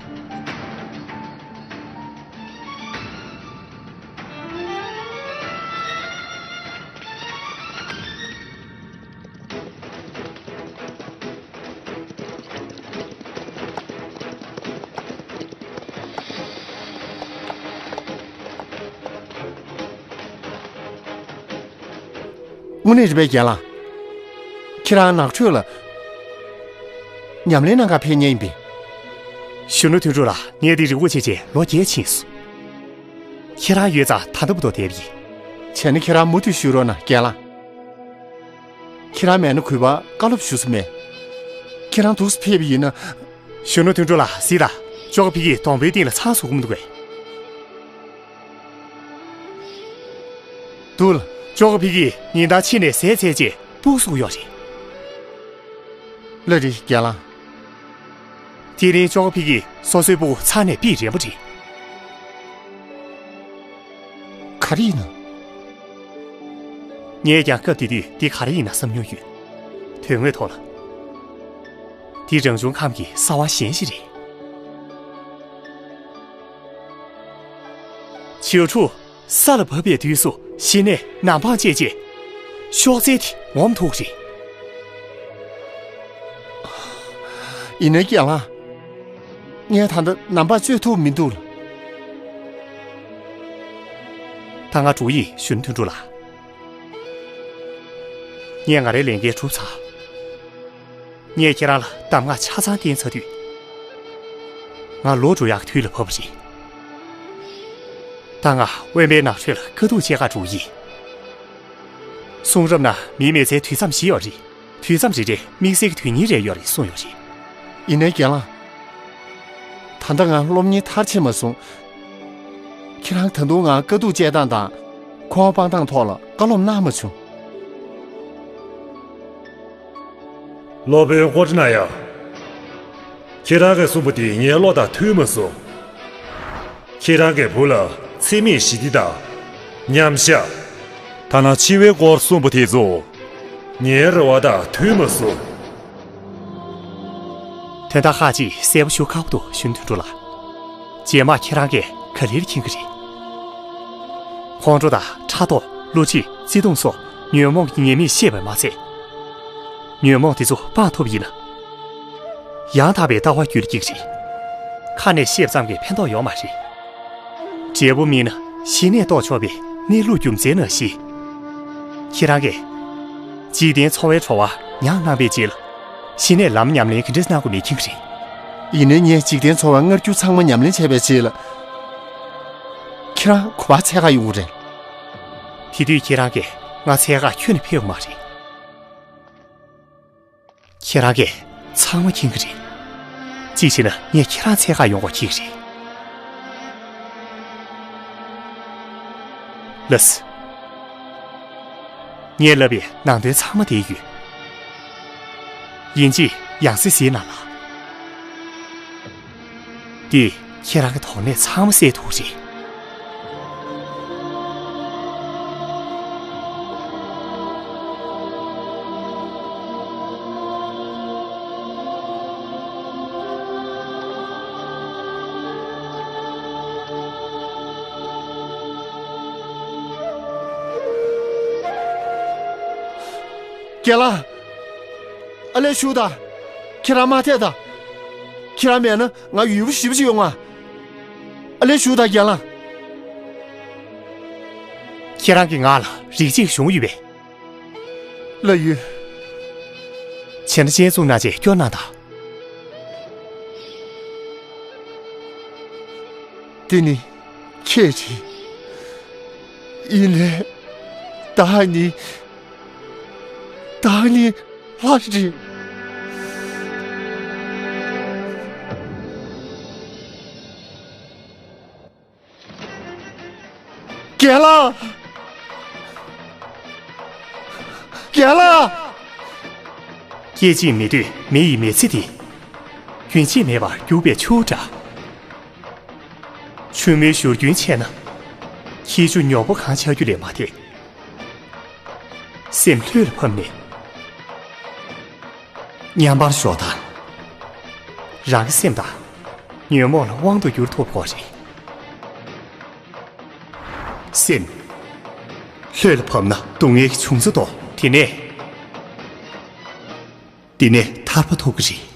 དངོས་གནས་རེད་པས་རྒན་ལགས། ཁྱེད་རང་ནགས་ཁྲོད་ལ་ཉམས་ལེན་གནང་གར་ཕེབས་མཁན་ཡིན་པས། གཞོན་ནུ་དོན་གྲུབ་ལགས། ངས་འདི་རི་བོ་ཆེ་ཆེ་ལོ་བརྒྱད་ཕྱིན་སོང་། ཁྱེད་རང་ཡོད་ཙང་ད་ལྟ་བུ་དོ་བསྡད་པ་ཡིན། བྱས་ན་ཁྱེད་རང་མུ་མཐུད་བཞུགས་རོགས་གནང་རྒན་ལགས། ཁྱེད་རང་མེད་ན་གུས་པ་བཀའ་སློབ་ཞུ་ས་མེད། ཁྱེད་རང་འདུག་སེ་ཕེབས་པ་ཡིན་ན། གཞོན་ནུ་དོན་གྲུབ་ལགས་གཟིགས་དང་། ཅོ་ཀ་ཕི་ཀི་སྡོང་པོའི་སྟེང་ལ་ཚང་བཟོ་གི་མི་འདུག་གས། འདུག་ལ། ཅོ་ཀ་ཕི་ཀི་ཉིན་ལྟར་ཕྱི་ནས་ཟས་བཙལ་རྗེས་སྤུ་གུ་གསོ་གི་ཡོད་རེད། ལགས་རེད་རྒན་ལགས། དེ་རིང་ཅོ་ཀ་ཕི་ཀི་སོ་སོའི་སྤུ་གུ་ཚང་ནས་པིས་རན་པོ་རེད། ག་རེ་ཡིན་ནམ། ངས་ཀྱང་སྐབས་དེ་དུས་འདི་ག་རེ་ཡིན་ན་བསམ་མྱོང་ཡོད། དོན་དངོས་ཐོག་ལ། འདི་རང་བྱུང་ཁམས་ཀྱི་གསང་བ་གཞན་ཞིག་རེད། བྱིའུ་ཕྲུག་ས་ལ་བབས་པའི་དུས་སུ་གཞི་ནས་ནམ་འཕང་བཅད་རྗེས། གཤོག་རྩལ་དེ་ངོམ་ཐུབ་རེད། ཡིན་ནའི་རྒན་ལགས། ངས་ད་ལྟ་ནམ་འཕང་གཅོད་ཐུབ་མི་འདུག་ལགས། ད་ང་འགྲོ་ཡིན། གཞོན་ནུ་དོན་གྲུབ་ལགས། ངས་ང་རའི་ལས་འགན་གྲུབ་ཚར། ངས་ཁྱེད་རང་ལ་གདམས་ངག་ཆ་ཚང་བསྟན་ཚར་དུས། ང་ལོག་འགྲོ་ཡག་གི་དུས་ལ་བབས་པ་རེད། ད་ང་དབེན་པའི་ནགས་ཁྲོད་ལ་དཀའ་སྡུག་སྤྱད་གར་འགྲོ་གི་ཡིན། གསུང་རབ་ནང་མིའི་མི་ཚེའི་དུས་མཚམས་བཞི་ཡོད་རེད། དུས་མཚམས་རེ་རེ་དམིགས་བསལ་གྱི་དོན་སྙིང་རེ་ཡོད་རེད་གསུངས་ཡོད་རེད། ཡིན་ནའི་རྒན་ལགས། ད་ལྟ་ང་སློབ་གཉེར་མཐར་ཕྱིན་མ་སོང་། ཁྱེད་རང་ད་དུང་ང་དཀའ་སྡུག་སྤྱད་སྟངས་དང་འཁོར་བ་སྤང་སྟངས་ཐོག་ལ་བཀའ་སློབ་གནང་མ་བྱུང་། སློབ་དཔོན་ཀོ་ཏྲ་ན་ཡ། ཁྱེད་རང་གིས་གསུངས་པ་དེ་ངའི་བློ་དང་མཐུན་མ་སོང་། ཁྱེད་རང་གི་བུ་ལ་འཚེ་མེད་ཞི་བདེ་དང་། མཉམ་བཞག་ཐ་ན་འཆི་བའི་སྐོར་གསུངས་པ་དེ་ཚོ་ངའི་རེ་བ་དང་མཐུན་མ་སོང་། དོན་དག་ཁག་ཅིག་གསལ་པོ་ཞུ་ཁག་པོ་འདུག་གཞོན་དོན་གྲུབ་ལགས། རྗེས་མ་ཁྱེད་རང་གིས་ག་ལེར་མཁྱེན་གྱི་རེད། ཁོང་ཁྲོ་དང་ཕྲག་དོག་བསླུ་བྱེད་བརྩེ་དུང་སོགས་ཉོན་མོངས་ཀྱི་ཉེས་དམིགས་ཤེས་པས་མ་ཚད། ཉོན་མོངས་དེ་ཚོ་སྤང་ཐུབ་པ་ཡིན་ན། ཡང་དག་པའི་ལྟ་བ་རྒྱུད་ལ་སྐྱེ་གི་རེད། ཁ་ནས་བཤད་ཙམ་གྱིས་ཕན་ཐོགས་ཡོད་མ་རེད། འབྲས་བུ་སྨིན་ན་གཞི་ནས་རྟོགས་ཆོག་པའི་གནས་ལུགས་རྒྱུ་མཚན་ནང་བཞིན། ཁྱེད་རང་གིས་འཇིག་རྟེན་འཚོ་བའི་བྲོ་བ་མྱངས་གནང་བའི་རྗེས་ལ། གཞི་ནས་ལམ་ཉམས་ལེན་ག་འདྲ་གནང་དགོས་མེད་མཁྱེན་གྱི་རེད། ཡིན་ནའི་ངས་འཇིག་རྟེན་འཚོ་བ་སྔར་རྒྱུ་ཚང་མ་ཉམས་ལེན་བྱས་པའི་རྗེས་ལ། ཁྱེད་རང་ག་པར་འཚོལ་གར་ཡོང་གི་རེད། དེ་དུས་ཁྱེད་རང་གིས་ང་འཚོལ་གར་ཁྱོན་ནས་ཕེབས་མ་རེད། ཁྱེད་རང་གིས་ཚང་མ་མཁྱེན་གྱི་རེད། གཅིག་བྱས་ན་ངས་ཁྱེད་རང་འཚོལ་གར་ཡོང་དགོས་ཀྱི་རེད། ལགས་སོ། ངས་ལབ་པའི་ནང་དོན་ཚང་མ་དེ་ཡོད། ཡིན་གཅིག་ཡང་སེ་གཟིགས་གནང་ལ། འདི་ཁྱེད་རང་གི་དོགས་གནད་ཚང་མ་སེལ་ཐུབ་རེད། རྒན་ལགས། ཨ་ལས་བཞུགས་དང་། ཁྱེད་རང་མ་ཐད་དང་། ཁྱེད་རང་མེད་ན་ང་ཡུལ་པོ་ཞེ་པོ་ཅིག་ཡོང་ང་། ཨ་ལས་བཞུགས་དང་རྒན་ལགས། ཁྱེད་རང་གིས་ང་ལ་རིགས་གཅིག་ཞུ་ཡོད་པས། ལགས་ཡོད། བྱས་ན་སྤྱན་ཟུང་གནང་བྱས་སྐྱོར་གནང་དང་། འདི་ནི་ཁྱེད་རེད། ཡིན་ནའི། བདག་ནི། བདག་ནི་ལྷ་རེད། རྒན་ལགས། རྒན་ལགས། སྐད་ཅིག་མི་སྡོད་མི་ཡི་མི་ཚེ་འདི། རྒྱུན་ཆད་མེད་པར་རྒྱུག་པའི་ཆུ་འདྲ། ཆུ་མོའི་བཞུར་རྒྱུན་ཆད་ན། ཁྱི་ཆུ་ཉོག་པོ་གང་ཆགས་རྒྱུ་ལས་མ་འདས། སེམས་ལྷོད་ལ་ཕབ་ནས། མཉམ་པར་ཞོག་དང་། རང་གི་སེམས་དང་། ཉོན་མོངས་ལ་དབང་དུ་བསྒྱུར་ཐུབ་དགོས་རེད། སེམས། ལྷོད་ལ་ཕབ་ན་སྡུག་བསྔལ་གྱི་འབྱུང་རྩ་ལྡོག་དེ་ནས། དེ་ནས་ཐར་པ་ཐོབ་ཀྱི་རེད།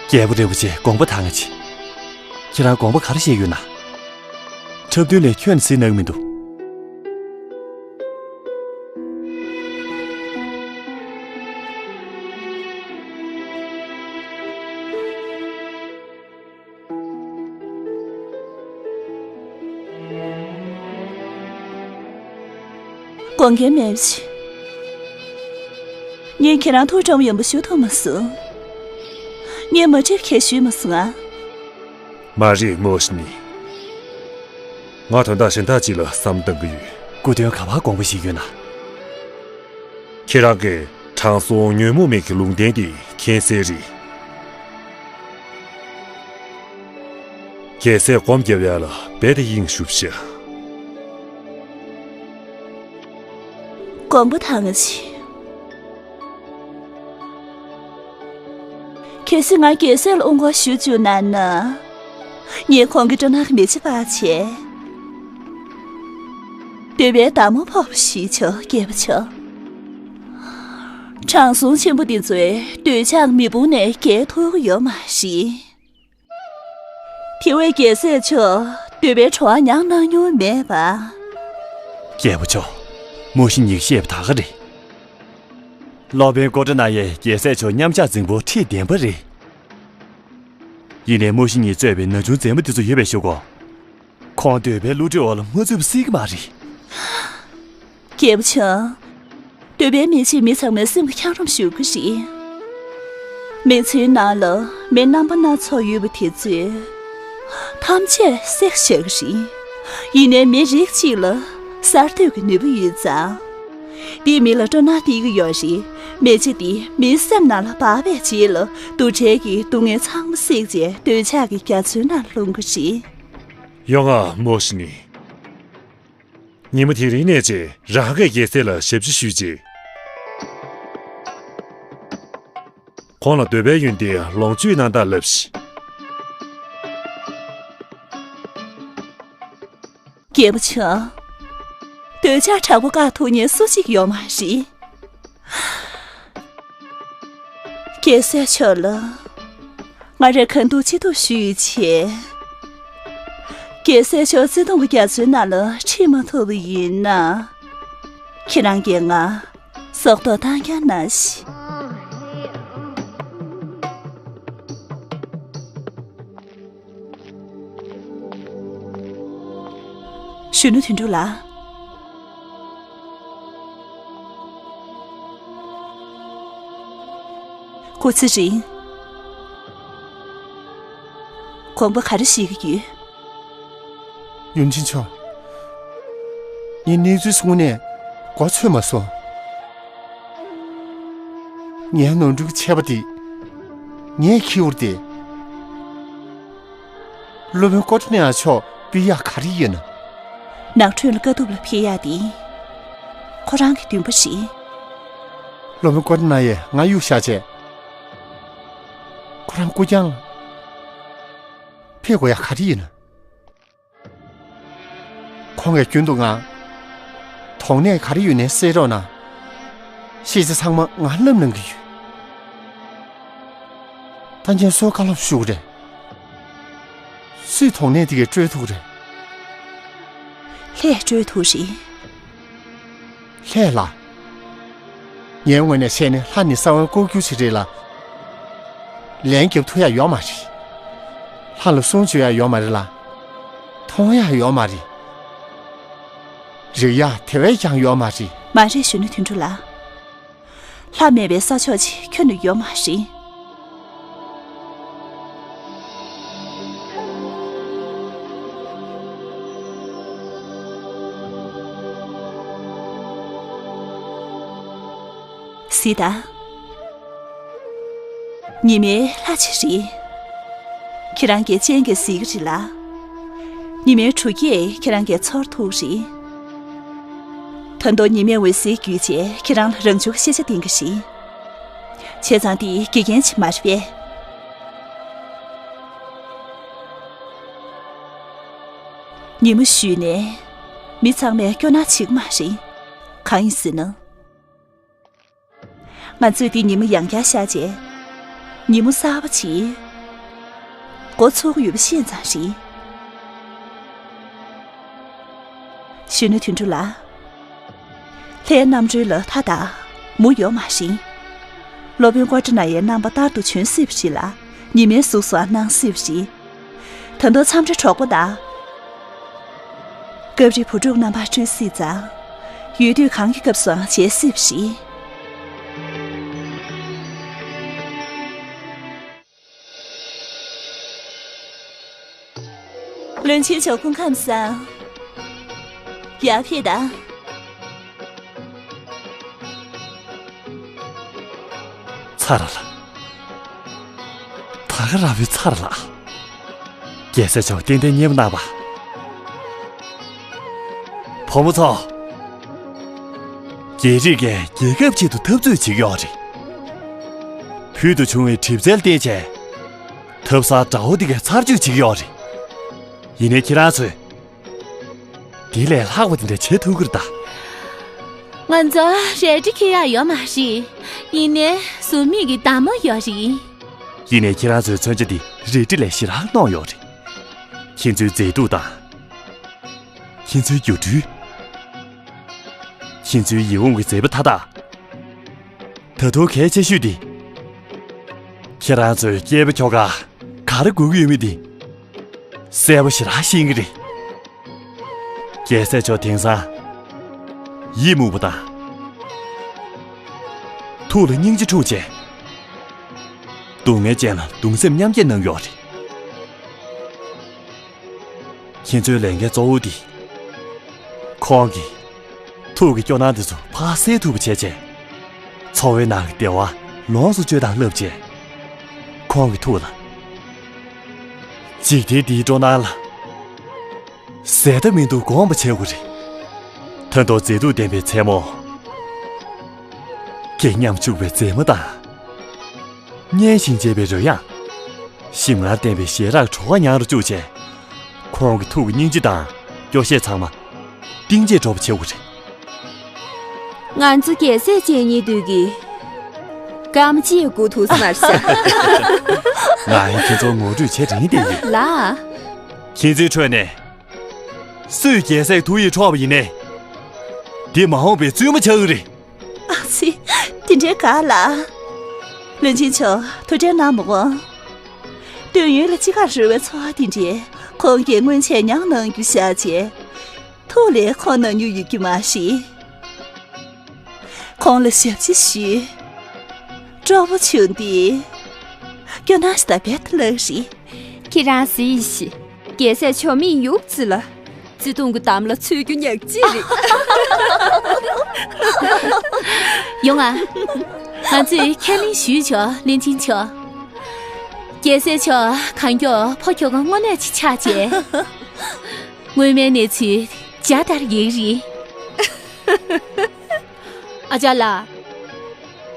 རྒྱལ་པོ་རིན་པོ་ཆེ། དགོངས་པ་དྭངས་ཆེ། ཁྱེད་རང་དགོངས་པ་ག་རེ་བཞེས་ཡོད་ན། འཁྲབ་སྟོན་ལས་ཁྱོན་ནས་གཟིགས་གནང་གི་མི་འདུག་དགོངས་འགལ་མེད་ཅིག་ངས་ཁྱེད་རང་ཐུགས་དྲན་པ་ཡོན་པོ་ཞུ་ཐུབ་མ་སོང་། ངས་མ་འགྲིག་ཁས་ཞུས་མ་སོང་ང་། མ་རེད་མོ་ཤི་ནི། ང་དོན་དག་གཞན་དག་ཅིག་ལ་བསམ་བཏང་གི་ཡོད། སྐུ་དོན་ག་པར་དགོངས་པ་བཞེས་ཡོད་ན། ཁྱེད་རང་གིས་དྲང་སྲོང་ཉོན་མོངས་མེད་ཀྱི་ལུང་བསྟན་དེ་མཁྱེན་གསལ་རེད། རྒྱལ་སྲས་སྒོམ་རྒྱབ་ཡ་ལ་རྦད་དེ་དབྱིངས་ཞུབ་ཤག་དགོངས་པ་དྭངས་ཆེ། གལ་སྲིད་ང་རྒྱལ་སྲས་ལ་དབུ་འགོག་ཞུ་བཅུག་ན་ན། ངས་ཁོང་གི་སྤྲིན་ནག་གི་མེ་ལྕེ་སྤར་བྱས། འདོད་པའི་མདའ་མོ་ཕོག་པ་ཞིག་བྱོས། རྒྱལ་པོ་མཆོག་དྲང་སྲོང་ཆེན་པོ་འདི་ཚོས་འདོད་ཆགས་མེ་དཔུང་ནས་རྒྱལ་ཐུབ་ཀྱི་ཡོད་མ་རེད། དེ་བས་རྒྱལ་སྲས་མཆོག་འདོད་པའི་བྲོ་བ་མྱངས་གནང་མྱོང་མེད་པ། རྒྱལ་པོ་མཆོག་མོ་ཤི་ཉིས་བཤད་པ་ད་ག་རེད། སློབ་དཔོན་ཀོ་ཏྲ་ན་ཡའི་རྒྱལ་སྲས་མཆོག་མཉམ་བཞག་རྫིང་བུ་ཁྲིད་བདེན་པ་རེད། ཡིན་ནའི་མོ་ཤི་ཉིས་གཙོས་པའི་ན་ཆུང་མཛེས་མ་འདི་ཚོ་ཡོད་པའི་གཞུག་གུ། ཁོང་འདོད་པའི་བསླུ་བྲིད་འོག་ལ་མ་ཚུད་པ་སྲིད་ཀྱི་མ་རེད། རྒྱལ་པོ་མཆོག་འདོད་པའི་མེ་ལྕེས་མི་ཚང་མའི་སེམས་ཀྱི་འཁྱམ་རོམ་གཞུ་གི་རེད། མེ་ཆུའི་ནང་ལ་མེ་རྣམ་པ་སྣ་ཚོགས་ཡོད་པ་དེ་ཚོས་ཐམས་ཅད་བསྲེག་བྱ་གི་རེད། ཡིན་ནའི་མེ་རིགས་གཅིག་ལ་གསར་གཏོད་ཀྱི་ནུས་པ་ཡོད་ཙང་། འདིས་མེ་ལ་སྤྲིན་ནག་སྟེར་གྱི་ཡོད་རེད། མེ་ལྕེ་འདིས་མིའི་སེམས་ནང་ལ་འབར་བའི་རྗེས་ལ་དུག་སྦྲུལ་གྱི་སྡུག་བསྔལ་ཚང་མ་བསྲེགས་རྗེས་འདོད་ཆགས་ཀྱི་རྒྱ་མཚོའི་ནང་ལྷུང་གི་རེད། ཡོང་ང་། མོ་ཤི་ནི། ཉི་མ་དེ་རིང་ནས་བྱས་རང་གིས་རྒྱལ་སྲས་ལ་ཞབས་ཕྱི་ཞུས་རྗེས། ཁོང་ལ་འདོད་པའི་ཡོན་ཏན་ལོངས་སྤྱོད་གནང་སྟངས་ལབ་ཤིག་རྒྱལ་པོ་མཆོག་འདོད་ཆགས་དྲག་པོ་བཀག་ཐུབ་མཁན་སུ་གཅིག་ཡོད་མ་རེད། རྒྱལ་སྲས་མཆོག་ལ་ང་རས་གང་ཐུབ་ཅི་ཐུབ་ཞུས་བྱས། རྒྱལ་སྲས་མཆོག་བརྩེ་དུང་གི་རྒྱ་མཚོའི་ནང་ལ་ཁྲིད་མ་ཐུབ་པ་ཡིན་ན། ཁྱེད་རང་གིས་ང་སྲོག་ཐོག་བཏང་རྐྱང་གནང་ཞིག་གཞོན་ནུ་དོན་གྲུབ་ལགས། སྐུ་ཚེ་རིང་། དགོངས་པ་ག་རེ་བཞེས་ཀྱི་ཡོད། ཡུམ་ཆེན་མཆོག་ངས་གནས་ཚུལ་གསུངས་ནས་གོ་ཚོད་མ་སོང་། ངའི་ནོར་འཁྲུལ་གྱི་ཆད་པ་དེ་ངས་འཁྱེར་བར་བལྟས། སློབ་དཔོན་ཀོ་ཏི་ནི་ཡ་མཆོག་སྤེལ་ཡག་ག་རེ་ཡོད་ན། ནགས་ཁྲོད་ལ་དཀའ་ཐུབ་ལ་ཕེབས་ཡག་དེ་ཁོ་རང་གི་འདུན་པ་རེད། སློབ་དཔོན་ཀོ་ཏི་ནི་ཡས་ང་གཡུགས་བཞག་བྱས། ཁོ་རང་སྐུ་རྐྱང་ལ་ཕེབས་དགོས་ཡག་ག་རེ་ཡོད་ན། ཁོང་གིས་རྒྱུན་དུ་ང་དོགས་གནས་ག་རེ་ཡོད་ནའི་སེལ་རོགས་གནང་། ཤེས་བྱ་ཚང་མ་ང་བསླབ་གནང་གི་ཡོད། ད་ངས་སུར་བཀའ་སློབ་ཞུ་དགོས་རེད། སུས་དོགས་གནས་དེ་གས་སྤྲོད་ཐུབ་རེད། ལྷས་སྤྲོད་ཐུབ་རེད། ལྷས་ལ། ངའི་ངོས་ནས་བཤད་ན་ལྷ་ནི་ས་བོན་བཀོག་རྒྱུ་ཞིག་རེད་ལ། ལན་རྒྱབ་ཐུབ་ཡག་ཡོད་མ་རེད། ལྷ་ལ་གསུང་བརྗོད་ཡག་ཡོད་མ་རེད་ལ། མཐོང་ཡག་ཡོད་མ་རེད། རིག་ཡག་དེ་བས་ཀྱང་ཡོད་མ་རེད། མ་རེད། གཞོན་ནུ་དོན་གྲུབ་ལགས། ལྷ་མེད་པའི་ས་ཕྱོགས་ཅིག་ཁྱོན་ནས་ཡོད་མ་རེད། གཟིགས་དང་། ཉི་མའི་ལྷ་ཅིག་རེད། ཁྱེད་རང་གིས་སྤྱན་གྱིས་གཟིགས་ཀྱི་རེད་ལ། ཉི་མའི་གྲུ་སྐེ་ཁྱེད་རང་གིས་ཚོར་ཐུབ་རེད། ད་དུང་ཉི་མའི་འོད་ཟེར་བརྒྱུད་བྱས་ཁྱེད་རང་ལ་རང་བྱུང་གི་ཤེས་བྱ་ལྡན་གྱི་རེད། བྱས་ཙང་དེ་དགེ་རྒན་ཅིག་མ་རེད་པས། ཉི་མ་བཞུད་ནས་མི་ཚང་མས་སྐྱོ་སྣང་བྱེད་ཀྱི་མ་རེད། གང་ཡིན་ཟེར་ན། ང་ཚོས་འདི་ཉི་མ་ཡང་བསྐྱར་ཤར་རྗེས། ཉིན་མོ་གསར་པ་ཅིག་འགོ་ཚུགས་ཀྱི་ཡོད་པ་ཤེས་ཙང་རེད། གཞོན་ནུ་དོན་གྲུབ་ལགས། ལྷའི་རྣམ་གྲོལ་ལ་མཐའ་དང་མུ་ཡོད་མ་རེད། སློབ་དཔོན་ཀོ་ཏྲ་ནཱ་ཡའི་རྣམ་པ་ལྟར་དུ་བྱོན་སྲིད་པ་རེད་ལ། ཉི་མའི་གཟུགས་སུའང་སྣང་སྲིད་པ་རེད། ད་དུང་མཚམས་རེ་གྲོགས་པོ་དང་། སྐབས་རེ་བུ་ཕྲུག་རྣམ་པར་སྤྲུལ་སྲིད་ཙང་། ཡུལ་དུས་གང་གི་སྐབས་སུའང་མཇལ་སྲིད་པ་རེད། བློན་ཆེན་མཆོག་སྐུ་ཁམས་བཟང་། ཡར་ཕེབས་དང་། ཚར་ལ། ད་ག་རང་བའི་ཚར་ལ། རྒྱལ་སྲས་མཆོག་ཏན་ཏན་མཉེས་པོ་གནང་བ། བུ་མོ་ཚོ། རྒྱལ་རིགས་ཀྱིས་རྒྱལ་ཁབ་ཆེད་དུ་འཐབ་རྩོད་བྱེད་ཀྱི་ཡོད་རེད། ཕུལ་དུ་བྱུང་བའི་གྲིབ་རྩལ་བརྟེན་བྱས། ཐབ་གསར་དགྲ་བོ་དེ་གའི་ཚར་གཅོད་བྱེད་ཀྱི་ཡོད་རེད། ཡིན་ནའི་ཁྱེད་རང་ཚོས། དེ་ལས་ལྷག་པ་དེ་འདྲ་བྱེད་ཐུབ་ཀྱི་རེད་ད། ང་ཚོ་རལ་གྲི་འཁྱེར་ཡག་ཡོད་མ་རེད། ཡིན་ནའི་ཟུར་མིག་གི་མདའ་མོ་ཡོད་རེད། ཡིན་ནའི་ཁྱེད་རང་ཚོའི་མཚོན་ཆ་འདི་རལ་གྲི་ལས་ཞེ་དྲག་རྣོ་ཡོད་རེད། ཁྱེད་ཚོའི་མཛེས་སྡུག་དང་། ཁྱེད་ཚོའི་སྒྱུ་འཕྲུལ། ཁྱེད་ཚོའི་ཡིད་འོང་གི་མཛེས་པ་མཐའ་དག་ད་དུང་གལ་ཆེ་ཤོས་འདི། ཁྱེད་རང་ཚོའི་སྐྱེས་པ་ཁྱོ་ག་ག་རེ་དགོས་ཀྱི་ཡོད་མེད་འདི། གསལ་པོ་ཞེ་དྲག་ཤེས་ཀྱི་རེད། རྒྱལ་སྲས་མཆོག་དེང་སང་ཡིད་མུག་པ་དང་། ཐུགས་ལ་སྙིང་རྗེ་འཁྲུངས་བྱས། སྡུག་བསྔལ་ཅན་ལ་གདུང་སེམས་མཉམ་སྐྱེད་གནང་ཡོད་རེད། ཁྱེད་ཚོའི་ལས་འགན་གཙོ་བོ་འདི། ཁོང་གིས་ཐུགས་ཀྱི་སྐྱོ་སྣང་འདི་ཚོ་ཕར་སེལ་ཐུབ་པ་བྱས་བྱས། འཚོ་བའི་ནང་གི་བདེ་བ་ལོངས་སུ་སྤྱོད་སྟངས་བསླབ་བྱས། ཁོང་གི་ཐུགས་ལ་འཇིག་རྟེན་འདིའི་སྤྲོ་སྣང་ལ་ཟད་མཐའ་མི་འདུག་དགོངས་པ་བྱེད་དགོས་རེད། ད་དུང་མཛེས་སྡུག་ལྡན་པའི་མཚན་མོ། སྐད་སྙོམས་འཇུག་པའི་མཛེས་མ་དང་། སྙན་ཞིང་འཇེབས་པའི་རོལ་དབྱངས། ཞིམ་མངར་ལྡན་པའི་ཞལ་རས་བྲོ་བ་མྱང་རུ་བཅུག་བྱས། ཁོང་གི་ཐུགས་ཀྱི་སྙིང་རྗེ་དང་སྐྱོ་ཤས་ཚང་མ་གཏིང་བརྗེད་འགྲོ་བ་བྱེད་དགོས་རེད། ང་ཚོ་རྒྱལ་སྲས་བཅས་གཉིས་འདུས་ཀྱི་སྐར་མ་གཅིག་སྒུག་ཐུབ་ས་མ་རེད་ཤག་ང་ཡང་ཁྱེད་ཚོར་ངོ་སྤྲོད་བྱེད་རན་བསྡད་ཡོད། ལགས། ཁྱེད་ཚོའི་ཁྲོད་ནས་སུས་རྒྱལ་སྲས་ཐུགས་ཡིད་འཕྲོག་པ་ཡིན་ནའི། འདི་མ་འོངས་པའི་བཙུན་མོ་ཆགས་ཀྱི་རེད། ཨ་ཙི། དེ་འདྲའི་ག་ལ། བློན་ཆེན་མཆོག་ཐུགས་ཁྲལ་གནང་མི་དགོས། སྟོད་ཡུལ་ལ་དཔྱིད་ཀ་རོལ་བའི་ཚོར་བ་དེ་འདྲའི་ཁོང་གིས་སྔོན་ཆད་མྱངས་གནང་རྒྱུ་བཞག་བྱས། ཐུགས་ལས་ཁོང་ན་མྱོང་ཡོད་རྒྱུ་མ་རེད། ཁོང་ལ་ཞབས་ཕྱི་ཞུས། སྤྲོ་པོ་བྱུང་སྟེ། སྐྱོ་སྣང་ཞིག་ད་བེད་ལགས་རེད། ཁྱེད་རང་གཟིགས་ཤིག་རྒྱལ་སྲས་མཆོག་མིག་ཡུག་ཙི་ལ། བརྩེ་དུང་གི་འདམ་ལ་ཚུད་རྒྱུ་ཉག་གཅིག་རེད། ཡོང་ང་། ང་ཚོས་ཁས་ལེན་ཞུས་ཆོག་བློན་ཆེན་མཆོག་རྒྱལ་སྲས་མཆོག་གང་མགྱོགས་ཕོ་ཁྱོ་ག་དངོས་གནས་ཅིག་ཆགས་རྗེས། སྔོན་མའི་གནས་ཚུལ་འཇའ་ལྟར་ཡལ་རེད། ཨ་ཅག་ལགས།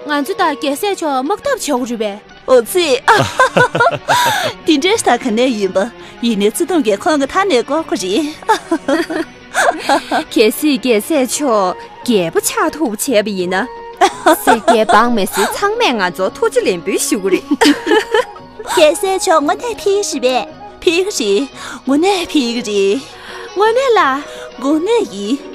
ང་ཚོ་དང་རྒྱལ་སྲས་མཆོག་དམག་འཐབ་བྱེད་དགོས་རེད་པས། འོ་ཙི། དེ་འདྲའི་ལྟ་ག་ནས་ཡིན་པ། ཡིན་ནའི་བརྩེ་དུང་གིས་ཁོང་གི་མཐའ་ནས་བསྐོར་གྱི་རེད། གལ་སྲིད་རྒྱལ་སྲས་མཆོག་རྒྱལ་པོ་ཆགས་ཐུབ་བྱས་པ་ཡིན་ན། སེར་སྐྱའི་འབངས་མི་སེར་ཚང་མས་ང་ཚོར་ཐུགས་རྗེ་ལེགས་འབུལ་ཞུ་གི་རེད། རྒྱལ་སྲས་མཆོག་དངོས་གནས་ཕེབས་ཀྱི་རེད་པས། ཕེབས་ཀྱི་རེད། དངོས་གནས་ཕེབས་ཀྱི་རེད། དངོས་གནས་ལ། དངོས་གནས་ཡིན།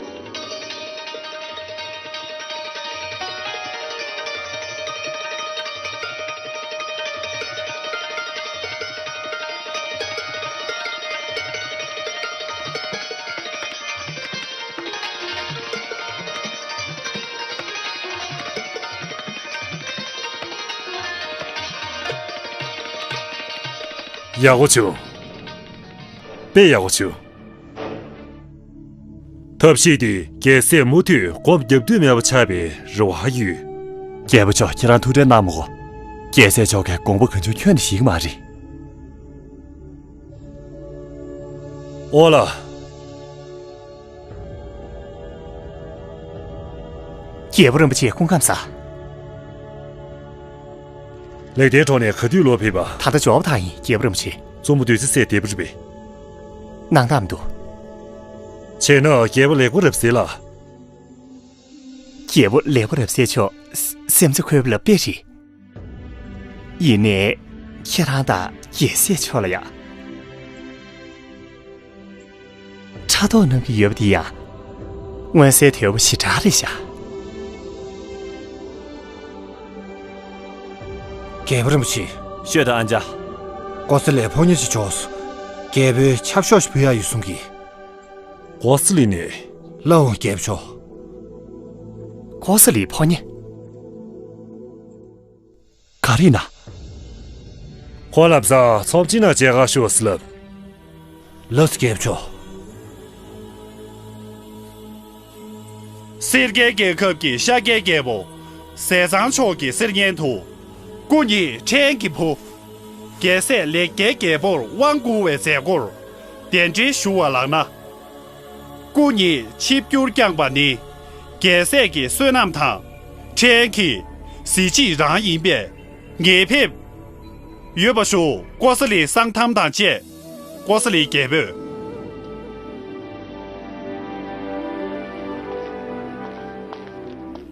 ཡག་པོ་བྱུང་། དཔེ་ཡག་པོ་བྱུང་། ཐབས་ཤེས་དེ་རྒྱལ་སྲས་མུ་མཐུད་སྒོམ་རྒྱབ་འདོད་མེད་པ་ཆགས་པའི་རེ་བ་ཡོད། རྒྱལ་པོ་མཆོག་ཁྱེད་རང་ཐུགས་ཁྲལ་གནང་མི་དགོས། རྒྱལ་སྲས་མཆོག་གིས་དགོངས་པ་གང་བྱུང་ཁྱོན་ནས་བཞེས་ཀྱི་མ་རེད། ཨོ་ལ། རྒྱལ་པོ་རིན་པོ་ཆེ་སྐུ་ཁམས་བཟང་། ལེགས་ལྡན་གྲོང་ནས་ག་དུས་ལོག་ཕེབས་པ། ད་ལྟ་འབྱོར་བ་ཐག་ཡིན་རྒྱལ་པོ་རིན་པོ་ཆེ། བཙུན་མོ་བདུད་རྩི་སྲས་བདེ་པོ་རེད་པས། སྣང་དག་མི་འདུག་བྱས་ན་རྒྱལ་པོ་ལེགས་པོ་རབ་གསལ་ལ། རྒྱལ་པོ་ལེགས་པོ་རབ་གསལ་མཆོག་སེམས་རྩེ་འཁོལ་བ་ལ་དཔེ་རེད། ཡིན་ནའི། ཁྱེད་རང་དང་རྒྱལ་སྲས་མཆོག་ལ་ཡང་། ཕྲག་དོག་གནང་གི་ཡོད་པ་དེ་ཡང་། མངོན་གསལ་དོད་པོ་ཞེ་དྲག་རེད་ཤག་རྒྱལ་པོ་རིན་པོ་ཆེ། ཤོད་དང་ཨ་ཅག་ཀོ་ས་ལའི་ཕོ་ཉ་ཅིག་བྱོས། རྒྱལ་པོའི་ཆབ་ཤོག་ཞིག་ཕུལ་ཡག་ཡོད་གསུང་གི། ཀོ་ས་ལི་ནས། ལགས་འོང་རྒྱལ་པོ་མཆོག་ཀོ་ས་ལིའི་ཕོ་ཉ། ག་རེ་ཡིན་ན། ཁོ་ལ་བཟའ་ཚོམས་ཅི་ན་མཇལ་ཁ་ཤོག་ཟེར་ལབ། ལགས་སོ་རྒྱལ་པོ་མཆོག་སེར་སྐྱའི་རྒྱལ་ཁབ་ཀྱི་ཤཱཀྱའི་རྒྱལ་པོ་ཟས་གཙང་མཆོག་གི་གསེར་སྙན་དུ། སྐུ་ཉིད་ཕྲན་གྱི་བུ། རྒྱལ་སྲས་ལེགས་སྐྱེས་རྒྱལ་པོར་དབང་བསྐུར་བའི་མཛད་སྒོར་གདན་འདྲེན་ཞུ་བ་ལགས་ན། སྐུ་ཉིད་ཆིབས་བསྒྱུར་བསྐྱངས་པ་ནི་རྒྱལ་སྲས་ཀྱི་བསོད་ནམས་དང་ཕྲན་གྱི་གཟི་བརྗིད་རང་ཡིན་པས་ངེས་ཕེབས་ཡོད་པ་ཞུ། ཀོ་ས་ལི་གསང་ཐམ་དང་བཅས་ཀོ་ས་ལི་རྒྱལ་པོས།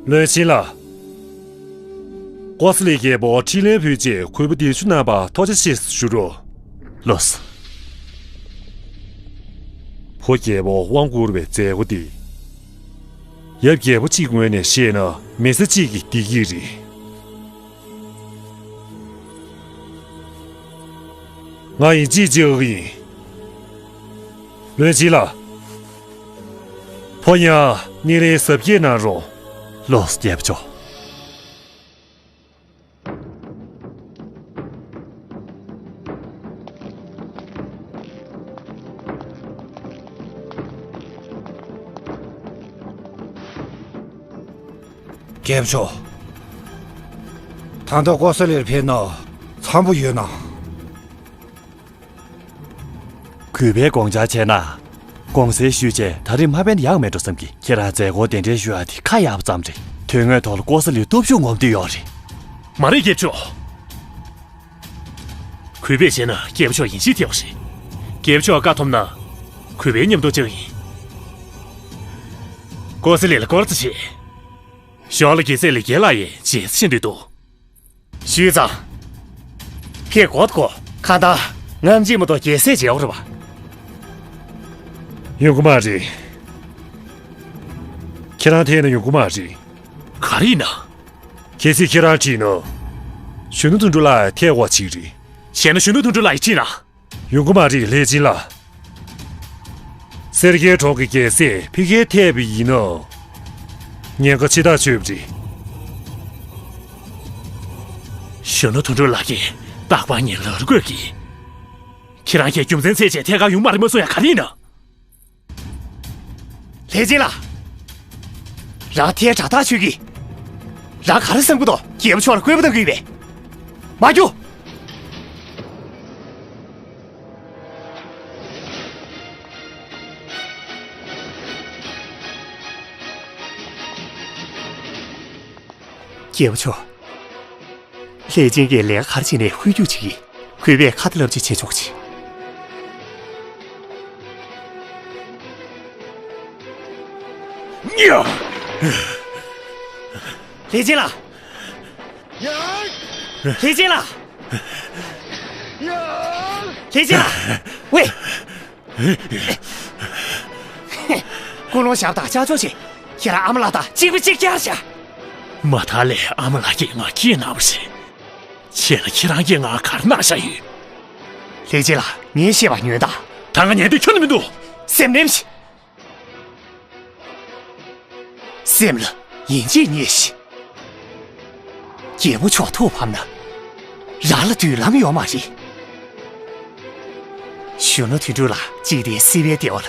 བློན་ཆེན་ལགས། ཀོ་ས་ལི་རྒྱལ་པོ་ཁྲི་ལན་ཕུལ་རྗེས་གུས་པ་གདན་ཞུ་གནང་བར་ཐུགས་རྗེ་ཆེ་ཞུ་རོགས། ལགས་སོ། བུ་རྒྱལ་པོ་དབང་བསྐུར་བའི་མཛད་སྒོ་འདི། ཡབ་རྒྱལ་པོ་གཅིག་ངོས་ནས་བཤད་ན་མི་ཚེ་གཅིག་གི་བདེ་སྐྱིད་རེད། ང་ཡིན་གཅིག་བྱེད་འོས་ཡིན། བློན་ཆེན་ལགས། ཕོ་ཉ་སྙིང་རེ་གཟབ་རྒྱས་གནང་རོགས། ལགས་སོ་རྒྱལ་པོ་མཆོག་རྒྱལ་པོ་མཆོག་ད་ལྟ་ཀོ་ས་ལིར་ཕེབས་ན་འཚམ་པོ་ཡོད་ན། གུས་པས་དགོངས་འཆར་བྱས་ན། དགོངས་སེལ་ཞུས་རྗེས་ད་རེས་མ་ཕེབས་ན་ཡག་མེད་འགྲོ་བསམ་གི། ཁྱེད་རང་མཛད་སྒོར་གདན་འདྲེན་ཞུ་ཡག་དེ་ཁག་ཡག་པ་ཙམ་རེད། དོན་དངོས་ཐོག་ལ་ཀོ་ས་ལིའི་སྟོབས་ཤུགས་ངོམ་འདོད་ཡོད་རེད། མ་རེད་རྒྱལ་པོ་མཆོག་གུས་པས་བྱས་ན་རྒྱལ་པོ་མཆོག་ཡིན་གཅིག་ཐེ་བ་རེད། རྒྱལ་པོ་མཆོག་བཀའ་ཐོབ་ན། གུས་པས་མཉམ་དུ་བཅར་ཡིན། ཀོ་ས་ལི་ལ་སྐོར་ར་བྱེད། གཞུང་ལ་རྒྱལ་སྲས་ལེགས་སྐྱེས་ལགས་ཡིས་རྗེས་སུ་ཕྱིན་འདོད་འདུག་ཞུས་ཙང་། ཕེབས་དགོས་དགོས། གང་ལྟར་ངམ་གཅིག་མ་གཏོགས་རྒྱལ་སྲས་མཇལ་བ་རེད་པ། ཡོང་གི་མ་རེད། ཁྱེད་རང་ཐད་ན་ཡོང་གི་མ་རེད། ག་རེ་ཡིན་ན། གལ་སྲིད་ཁྱེད་རང་ཁྲིད་ན། གཞོན་ནུ་དོན་གྲུབ་ལགས་ཐད་དགོས་ཅིག་རེད། བྱས་ན་གཞོན་ནུ་དོན་གྲུབ་ལགས་ཡིས་ཁྲིད་ན། ཡོང་གི་མ་རེད་ལྷས་སྦྱིན་ལགས། ས་ སེར་སྐྱའི་གྲོགས་ཀྱི་རྒྱལ་སྲས་ཕ་གིར་ཐེབས་པ་ཡིན་ན། ཉེན་ཁ་ཆེ་ཐག་ཆོད་པ་རེད། གཞོན་ནུ་དོན་གྲུབ་ལགས་ཀྱིས་རྟག་པར་ངའི་ལག་རུ་བཀོད་ཀྱིས། ཁྱེད་རང་གིས་རྒྱུ་མཚན་བཙལ་བྱས་ཐད་ཀར་ཡོང་མ་རེད་མ་གསུང་ཡ་ག་རེ་ཡིན་ན། ལྷས་སྦྱིན་ལགས། རང་ཐལ་དྲགས་ཐག་ཆོད་ཀྱིས། རང་ག་རེ་བསམ་གྱི་འདུག་རྒྱལ་པོ་མཆོག་ལ་བསྐུལ་མ་གཏང་གི་ཡོད་པས། མ་རྒྱུགས། རྒྱལ་པོ་མཆོག་ལྷས་སྦྱིན་གྱིས་ལས་ཀ་ག་རེ་བྱས་ནས་ཧོལ་རྒྱུག་བྱེད་ཀྱི། གུས་པས་ཁ་ཏ་ལབ་ཅིག་བྱེད་ཆོག་ཅིག་ལྷས་སྦྱིན་ལགས། ལྷས་སྦྱིན་ལགས། ལྷས་སྦྱིན་ལགས། ཝེ། ཀུན་སློང་ཞབས་དང་ཅ་ཅོ་ཆེ། ཁྱེད་རང་ཨ་མ་ལགས་དང་གཅིག་པ་གཅིག་རྐྱང་བྱ། མ་མཐའ་ལས་ཨ་མ་ལགས་ཀྱིས་ང་སྐྱེས་གནང་བ་རེད། བྱས་ལ་ཁྱེད་རང་གིས་ང་ག་རེ་གནང་བཞག་ཡོད། ལྷས་སྦྱིན་ལགས། ངས་བཤད་པ་ཉོན་དང་། ད་ང་ཉན་འདོད་ཁྱོན་ནས་མི་འདུག་སེམས་ནེམ་ཞིག་སེམས་ལ་ཡིན་གཅིག་ཉེས་ཤིག་རྒྱལ་པོ་མཆོག་ཐུགས་ཕམ་ན། རང་ལ་མདུན་ལམ་ཡོད་མ་རེད། གཞོན་ནུ་དོན་གྲུབ་ལགས་འཇིག་རྟེན་སྲིད་པའི་བདེ་བ་ལ་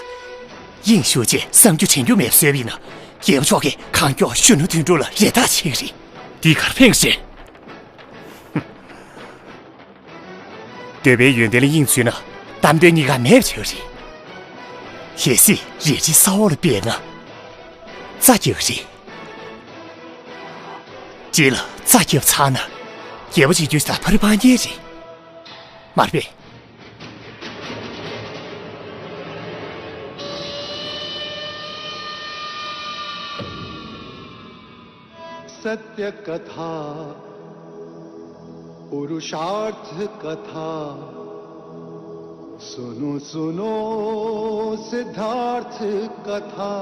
དབྱིངས་ཞུགས་བྱས་བསམ་རྒྱུ་དྲན་རྒྱུ་མེད་པ་བཟོས་པ་ཡིན་ན། རྒྱལ་པོ་མཆོག་གིས་གང་མགྱོགས་གཞོན་ནུ་དོན་གྲུབ་ལ་རེ་ཐག་ཆོད་ཀྱི་རེད། འདི་གར་ཕེབས་རེད། འདོད་པའི་ཡོན་ཏན་ལ་དབྱིངས་འཚུད་ན། གཏམ་དོན་གཉིས་ཀ་མེད་པ་བྱེད་ཀྱི་རེད། གལ་སྲིད་རལ་གྲི་ས་འོག་ལ་སྦས་ན། རྩྭ་རྒྱག་གི་རེད། རྗེས་ལ་རྩྭ་བརྒྱབ་ཚར་ན། རྒྱལ་པོ་བྱེད་རྒྱུ་ད་ཕ་རི་པང་གཉན་རེད། མ་རེད་པས། सत्य कथा पुरुषार्थ कथा। सुनो सुनो सिद्धार्थ कथा।